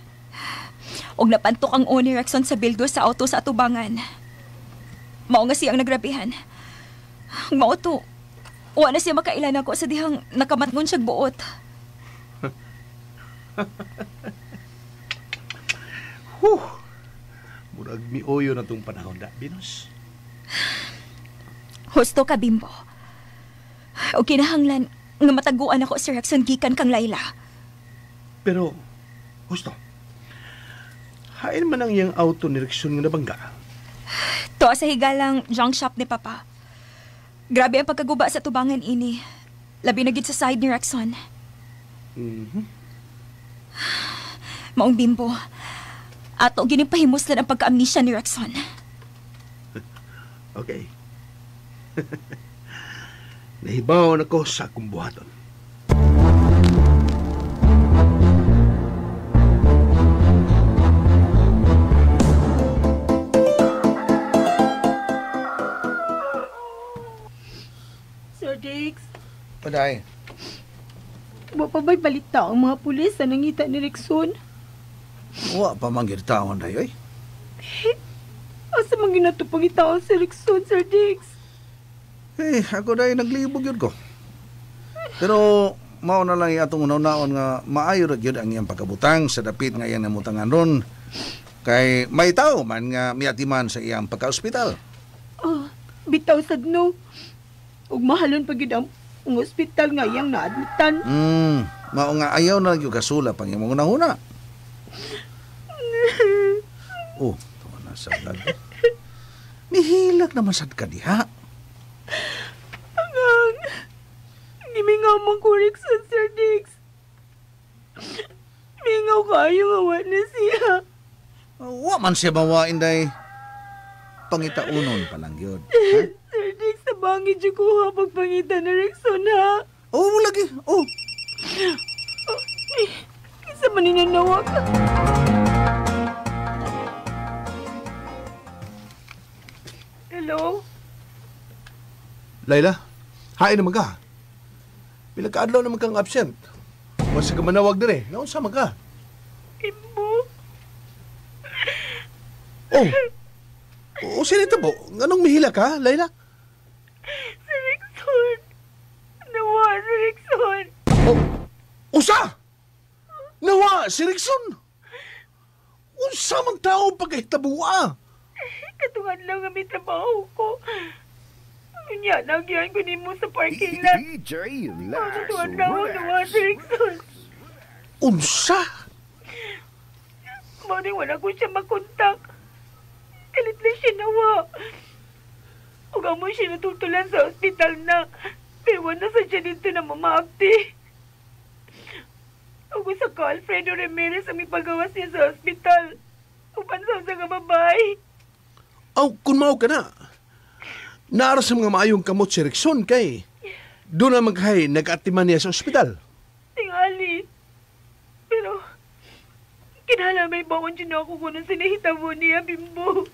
Og napantok ang ni Rexon sa bildo sa auto sa atubangan. Mao nga siyang nagrabihan. Mao to. Wa na siya makailan ako sa dihang nakamatngon siyag buot. Huh. Murag mioyo na tong panahon da, Venus. Husto ka, Bimbo. O kinahanglan nga mataguan ako si Rexon gikan kang Laila. Pero, husto. Hain man ang iyang auto ni Rexon nga nabangga. To sa higalang junk shop ni Papa. Grabe ang pagkaguba sa tubangan ini. Labi na gid sa side ni Rexon. Mm-hmm. Maong Bimbo, ato ginipahimuslan ang pagka-amnesia ni Rexon. Okay. Nahibaw na ko sa akong buhaton. Sir Diggs. Paday. Wa pa ba'y balita ang mga pulis sa nangita ni Rexon? Wa pa man gid taon dayoy. Asa man ginato pangitaon si Rickson, Sir Diggs? Eh, ako dahil naglibog yun ko. Pero mao na lang atong unaw-naon nga maayo ra gyud ang iyang pagkabutang sa dapit nga iyang namutangan ron. Kay may tao man nga miatiman sa iyang pagka-ospital. Oh, bitaw sad no. Ug mahalon pa gyud ang ospital nga iyang naadmitan. Mao nga ayaw na gyud kasula pang imong unahuna. Oh, tuwa na sa vlog. Mihilak naman sad ka diha. Angang, gimingaw man ko Rickson, Sir Diggs. Mingaw kaayo nga wa na siya. Wa man siya mawain day. Pangitaunon pa lang yun. Ha? Sir Diggs, tabangin dyan ko ha pagpangita na Rickson ha. Oo, lagi. Oh. Kinsa man ninanawag ka. Hello? Layla, hain naman ka. Pila kaadlaw naman kang absent. Masa ka manawag dire, naunsa man ka? Imbo. Oh. O sino ito po? Anong mihila ka, Layla? Si Rickson. Nawa si Rickson. Oh, usa! Nawa si Rickson! Unsa man tao pagkahitabua? Katungan lang ang may trabaho ko. Unya, nagyan ko nimo sa parking lot. DJ Lex Katungan lang ako, nawa si Rickson. Unsa? Mao ni wala ko siya makontak. Kalit na siya nawa. Ug amo siya natutulan sa ospital na. Pero wala sa siya dito na mamaakti. Ug sa ka Alfredo Ramirez ang mipagawas niya sa ospital. Upan sa usa ka babae. Aw, kung mao ka na. Naara sa mga maayong kamot si Rickson kay doon naman kay nag-atiman niya sa ospital. Tingali. Pero kinahanglan may baon dyan ako kung anong sinahitabo niya, Bimbo.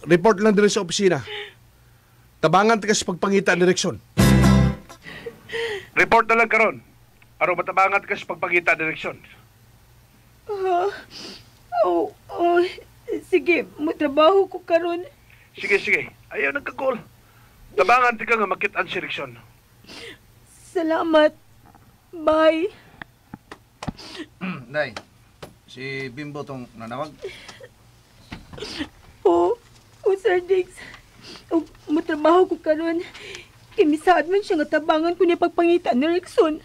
Report lang diri sa opisina. Tabangan ta ka sa pagpangita ni Rickson. Report na lang karon. Aron matabangan ka sa pagpangita ni Rickson. Oh, sige, matrabaho ko karon. Sige, sige. Ayaw nagka-call. Tabangan ka nga makit-an si Rickson. Salamat. Bye. Day, si Bimbo tong nanawag. Oh, Sir Diggs. Oh, matrabaho ko karon. Kimisaad man siya nga tabangan ko niya pagpangita ni Rickson.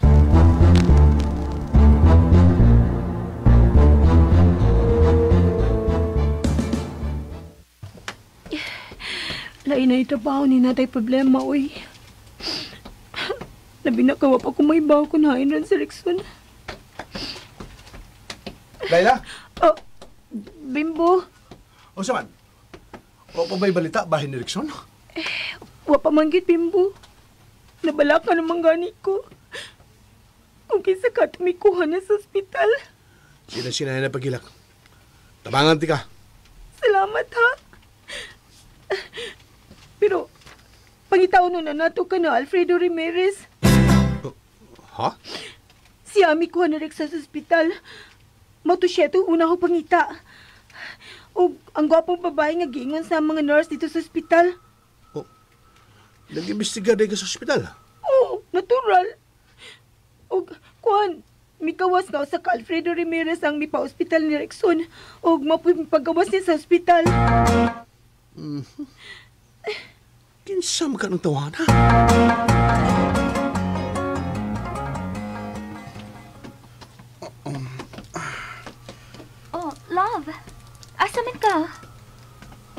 Lain na itrabaho ni natay problema, uy. Labi na kawa pa kung may bawo ko na rin si Rickson. Layla? Oh, Bimbo. O saman? O pa ba'y balita bahin ni Rickson? Eh, wa pa man gid, Bimbo. Nabala ka naman gani ko. Kung kinsa ka tumikuha na sa ospital. Sina-sina na pagilak. Tabangan ti ka. Salamat, ha? Pero, pangitaon na nato ka na Alfredo Ramirez. Ha? Si Ami kuha na Rex sa ospital. Mauto siya ito, una ko pangita. O, ang gwapong babae nga giingon sa mga nurse dito sa ospital. Oh, nag-imbestiga din ka sa ospital? Oo, natural. O, kuhan, mikawas nga sa ka Alfredo Ramirez ang mipa-ospital ni Rexon. O, mapuy paggawas niya sa ospital. Mm-hmm. Kinsa man ka ng tawana? Oh, love. Asa man ka?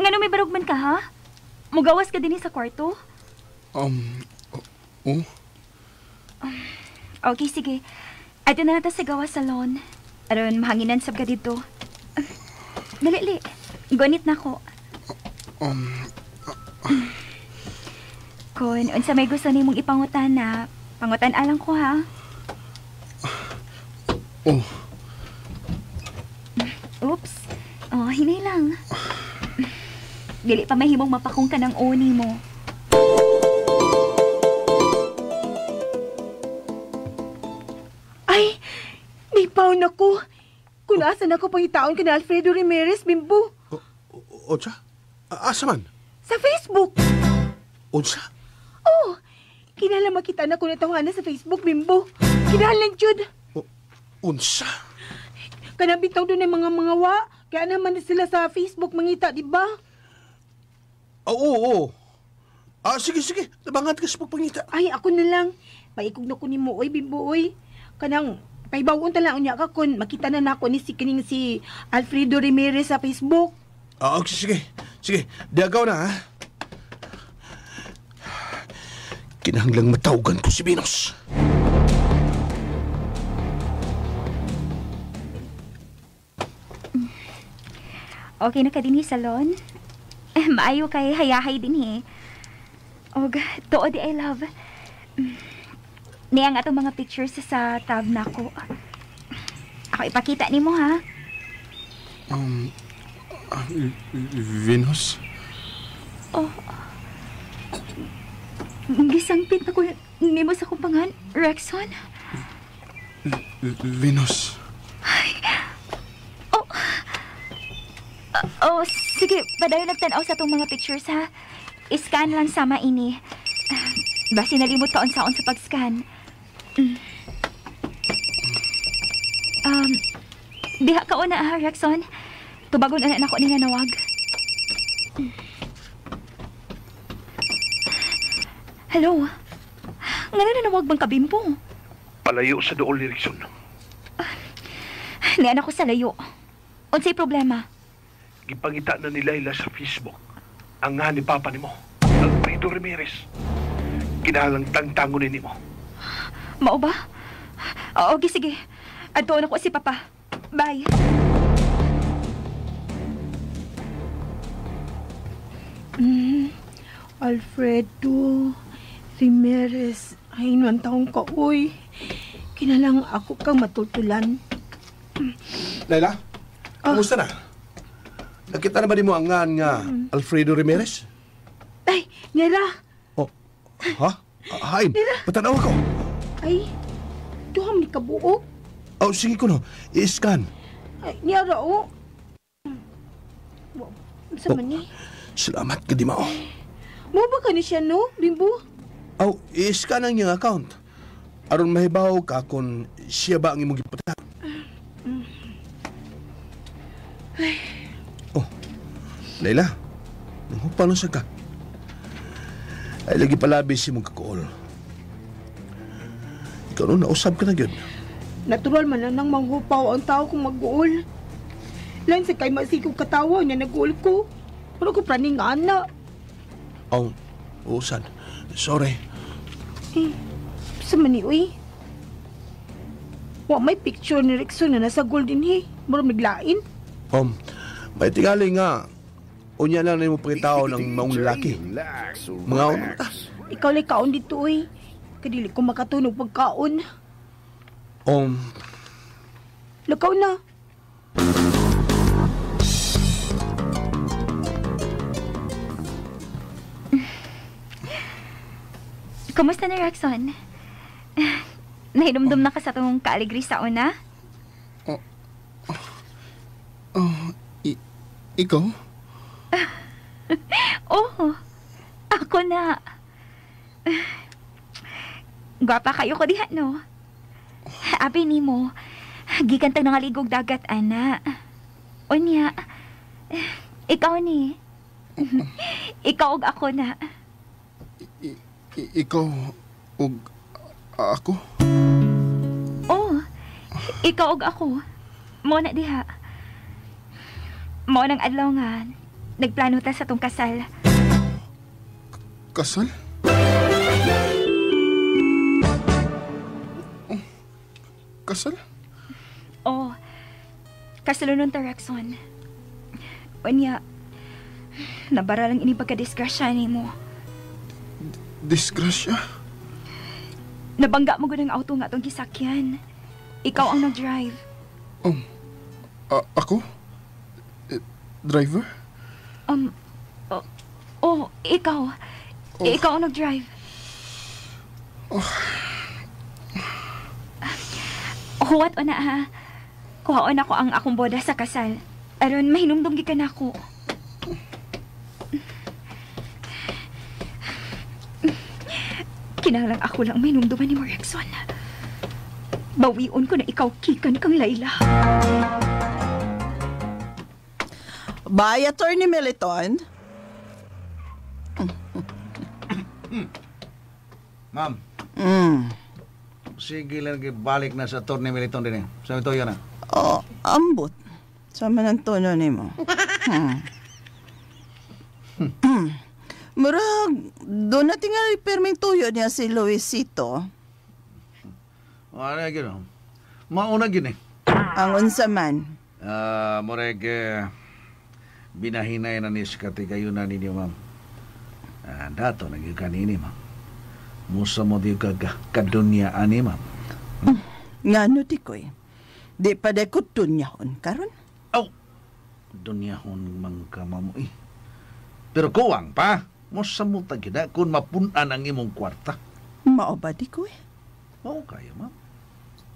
Ngano may barog man ka, ha? Mugawas ka din sa kwarto? Oh? Okay, sige. Ato na natin sa gawas salon. Aron, mahanginan sab ka dito. Dali, li. Gonit na ko. Kun, unsa may gusto nimong ipangutan na, pangutan alang ko, ha? Oh. Oops. Oh, hinay lang. Dili pa mahimong mapakong ka ng oni mo. Ay, may paon ako. Kung asa na ako pangitaon ka na Alfredo Ramirez, Bimbo. Oh, Unsa? Asa man? Sa Facebook. Unsa? Oh, kinahanglan makita na ko na tawhana sa Facebook, Bimbo. Kinahanglan jud. Unsa? Kanang bitaw doon ay mga wa. Kaya naman na sila sa Facebook mangita, di ba? Oo, oo. Sige, sige. Tabangan ka sa pagpangita. Ay, ako na lang. Paikog na ko ni mo, oy, Bimbo, oy. Kanang, paibawon ta lang unya ka kun makita na nako ni si kining si Alfredo Ramirez sa Facebook. Okay, sige. Sige, diagaw na, ha? Kinahanglang matawagan ko si Venus. Okay na ka din salon? Maayo kay hayahay din eh. Og tuod di I love. Niya ang atong mga pictures sa tab nako. Ako ipakita nimo ha. Venus? Oh. Gisangpit na ko nimo sa kumpangan, Rexon. Venus. Ay. Oh. Oh, sige, padayon nagtan-aw sa atong mga pictures ha. I-scan lang sama ini. Basi nalimot ka unsaon sa pag-scan. Diha ka una ha, Rexon. Tubagon na nako ni nga nawag. Hello. Ngano na nawag bang kabimpo? Palayo sa dool ni Rexon. Nian ako sa layo. Unsay problema? Gipangita na ni Laila sa Facebook ang nga ni Papa nimo, Alfredo Ramirez. Kinahalang tangtangon ni mo. Mao ba? Oo, sige. Adto na ko si Papa. Bye. Alfredo Ramirez. Ay, nuan taong ka, uy. Kinalang ako kang matutulan. Laila, kumusta na? Nakita na ba di mo ang nga Alfredo Ramirez? Ay, nira. Oh, ha? Hain, patanaw ako. Ay, duham ni kabuok. Oh, sige ko no. I-scan. Ay, nira, oh. Sa man ni? Salamat ka di mao. Mo ba ka ni siya, no, Bimbo? Oh, i-scan ang iyang account. Aron mahibaw ka kung siya ba ang imong gipatawag. Ay. Oh, Laila, nanghupa no siya ka. Ay, lagi palabi si mong kakuol. Ikaw no, nausab ka na yun. Natural man na nang manghupaw ang tao kung mag-uol. Lain sa kay masikog katawa niya nag-uol ko. Pero ko praning ana. Oh, usan. Sorry. Eh, sa mani, uy. Wa may picture ni Rexon na nasa golden he. Murag naglain. May tingali nga. Unya lang na yung pagkitao ng maong lalaki. Mga unong ta. Ikaw lang kaon dito, uy. Kadili ko makatunog pagkaon. Lakaw na. Kumusta na, Rexon? Nahinumdum na ka sa itong kaaligri sa una? Ikaw? Oo. Ako na. Gwapa kayo ko diha, no? Abi ni mo, gikan tag nangaligog dagat, ana. Unya, ikaw ni. Ikaw og ako na. Ikaw og ako? Oo. Ikaw og ako. Mo na diha. Mo nang adlaw nga nagplano ta sa tong kasal. Kasal? Oh, kasal? Oo. Kasal nun ta, Rexon. Unya, nabara lang ini pagka-disgrasya ni mo. Disgrasya? Nabangga mo gud ang auto nga atong gisakyan. Ikaw ang nag-drive. Ako? Driver? Ikaw. Oh. Ikaw ang nag-drive. Oh. Huwat o na ha. Kuhaon ako ang akong boda sa kasal. Aron mahinumdum gikan ako. Kinahanglan ako lang may numduman ni mo, Rexon. Bawion ko na ikaw kikan kang Layla. Bye, Attorney Militon. Ma'am. Sige lang, balik na sa Attorney Militon din eh. Sa ito yun na. Oh, ambot. Sa man ang tono ni mo. Murag, doon na tingali pirming tuyo niya si Luisito. Ano gino? Mauna gini. Ang unsa man. Murag, binahinay na ni sa katigayunan ninyo, ma'am. Dato, nagyo kanini, ma'am. Musa mo di ka kadunya ani, ma'am. Ngano di ko'y. Di pa de ko dunyahon karon. Aw, dunyahon man ka, ma'am, eh. Pero kuwang pa, musa mo tagida kung mapunan ang imong kwarta. Mao ba di ko'y? Mao kayo, ma'am.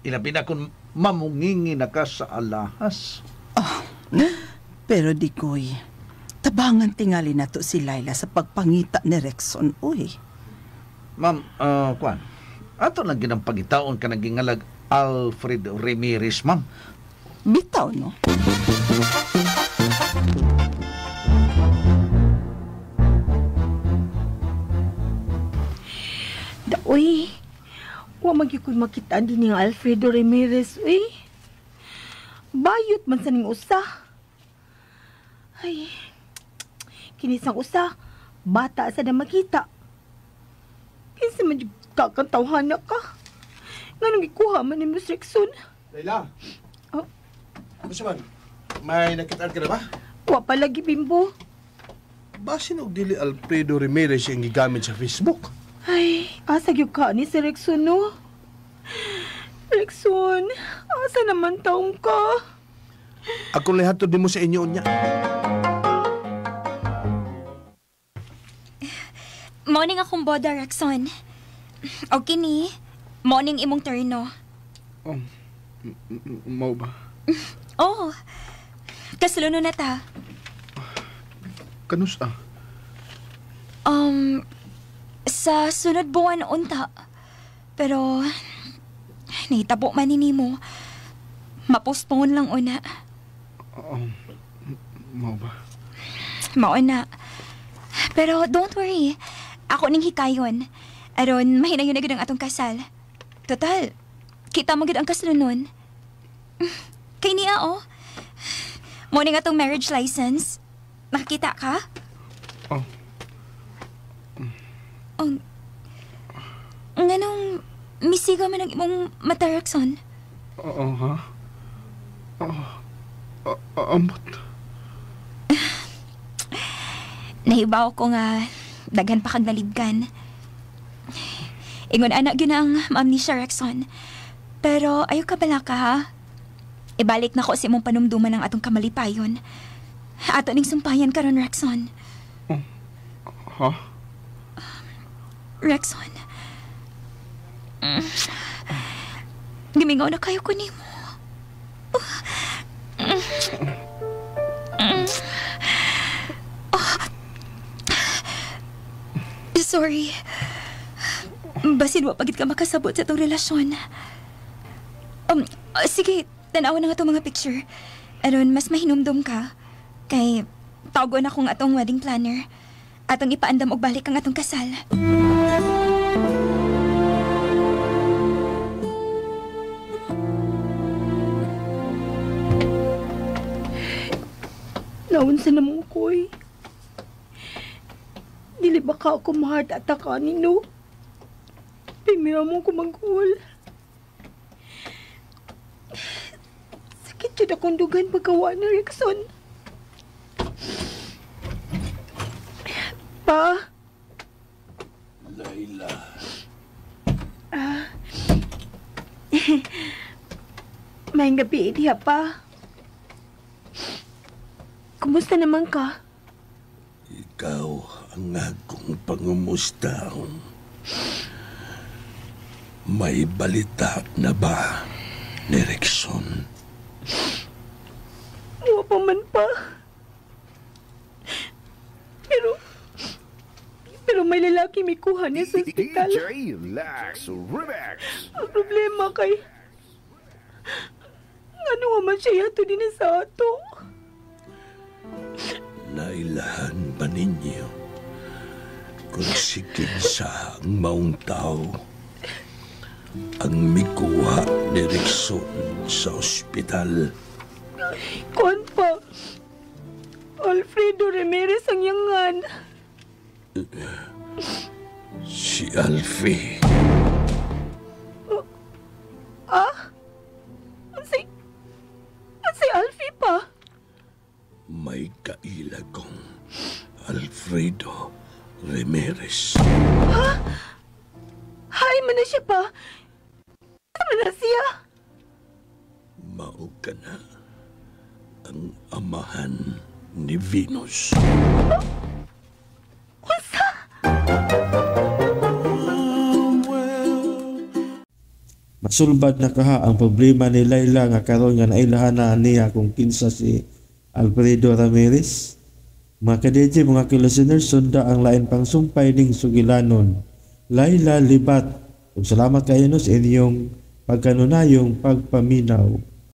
Ilabi na kung mamungingi na ka sa alahas. Oh, pero di ko'y, tabangan tingali na to si Layla sa pagpangita ni Rexon, uy. Ma'am, kuan, ato lang ginang pagitaon ka naging Alfred Ramirez, ma'am. Bitaw, no? Uy, wa magyud ko'y makita din ni Alfredo Ramirez, uy. Bayot man sa ning usa. Ay, kinisang usa, bata sa na makita. Kinsa man jud kakantawhana ka. Nganong gikuha man ni Miss Rexon? Layla. Oh. Ano man? May nakitaan ka na ba? Wa pa lagi, Bimbo. Basin og dili Alfredo Ramirez ang gigamit sa Facebook. Ay, asa gyud ka ni si Rexon, no? Rexon, asa naman taong ka? Akong lihatod nimo sa inyo unya. Morning akong boda, Rexon. Okay ni, morning imong turno. Oh, mao ba? Oh, kasluno na ta. Kanus ah? Sa sunod buwan unta. Pero, nahitabo man ni nimo. Mapostpone lang una. Mao ba? Mao na. Pero don't worry. Ako ning hikayon. Aron, mahinayon na gud ang atong kasal. Total, kita mo gud ang kaslunon. Kay niya, oh. Morning atong marriage license. Makakita ka? Oh. Oh. Nganong misiga man ang imong mata, Rexon? Oo, ha? Ambot. Nahibaw ko nga daghan pa kag nalibgan. Ingon anak gyud ang maamnesia, Rexon. Pero ayaw ka bala ka, ha? Ibalik na ko sa imong panumduman ang atong kamalipayon. Ato ning sumpayan karon, Rexon. Oh. Ha? Rexon. Gimingaw na kayo ko nimo. Oh. Sorry. Basin wa pagid ka makasabot sa itong relasyon. Sige, tanawa na nga itong mga picture. Aron, mas mahinumdum ka. Kay, tawagon akong atong wedding planner. Atong ipaandam og balik ang atong kasal. Naunsa na mo ko eh. Dili ba ka ako ma-heart attack ani, no? Primera mo ko mag-call. Sakit yun akong dugan pagkawa ni Rexon. Pa? Layla. May gabi, diha pa. Kumusta naman ka? Ikaw ang akong pangumustahon. May balita na ba ni Rexon? Wa pa man pa. Pero may lalaki lalaki mikuha niya sa ospital. DJ Lex Remix. Ang problema kay, ano nga man siya yato din sa ato? Nailahan ba ninyo kung si kinsa ang maong tao ang mikuha ni Rickson sa ospital? Kuan pa. Alfredo Ramirez ang yangan. Si Alfie. Ah? Si Alfie pa? May kaila kong Alfredo Ramirez. Ha? Hay man na siya pa. Sama na siya. Mao ka na ang amahan ni Venus. Unsa? Masulbad na kaha ang problema ni Layla nga karon nga nailahan na niya kung kinsa si Alfredo Ramirez. Mga ka-DJ, mga ka-listeners, sunda ang lain pang sumpay ning sugilanon. Layla Libat. Ug salamat kayo no sa inyong pagkanunayong pagpaminaw.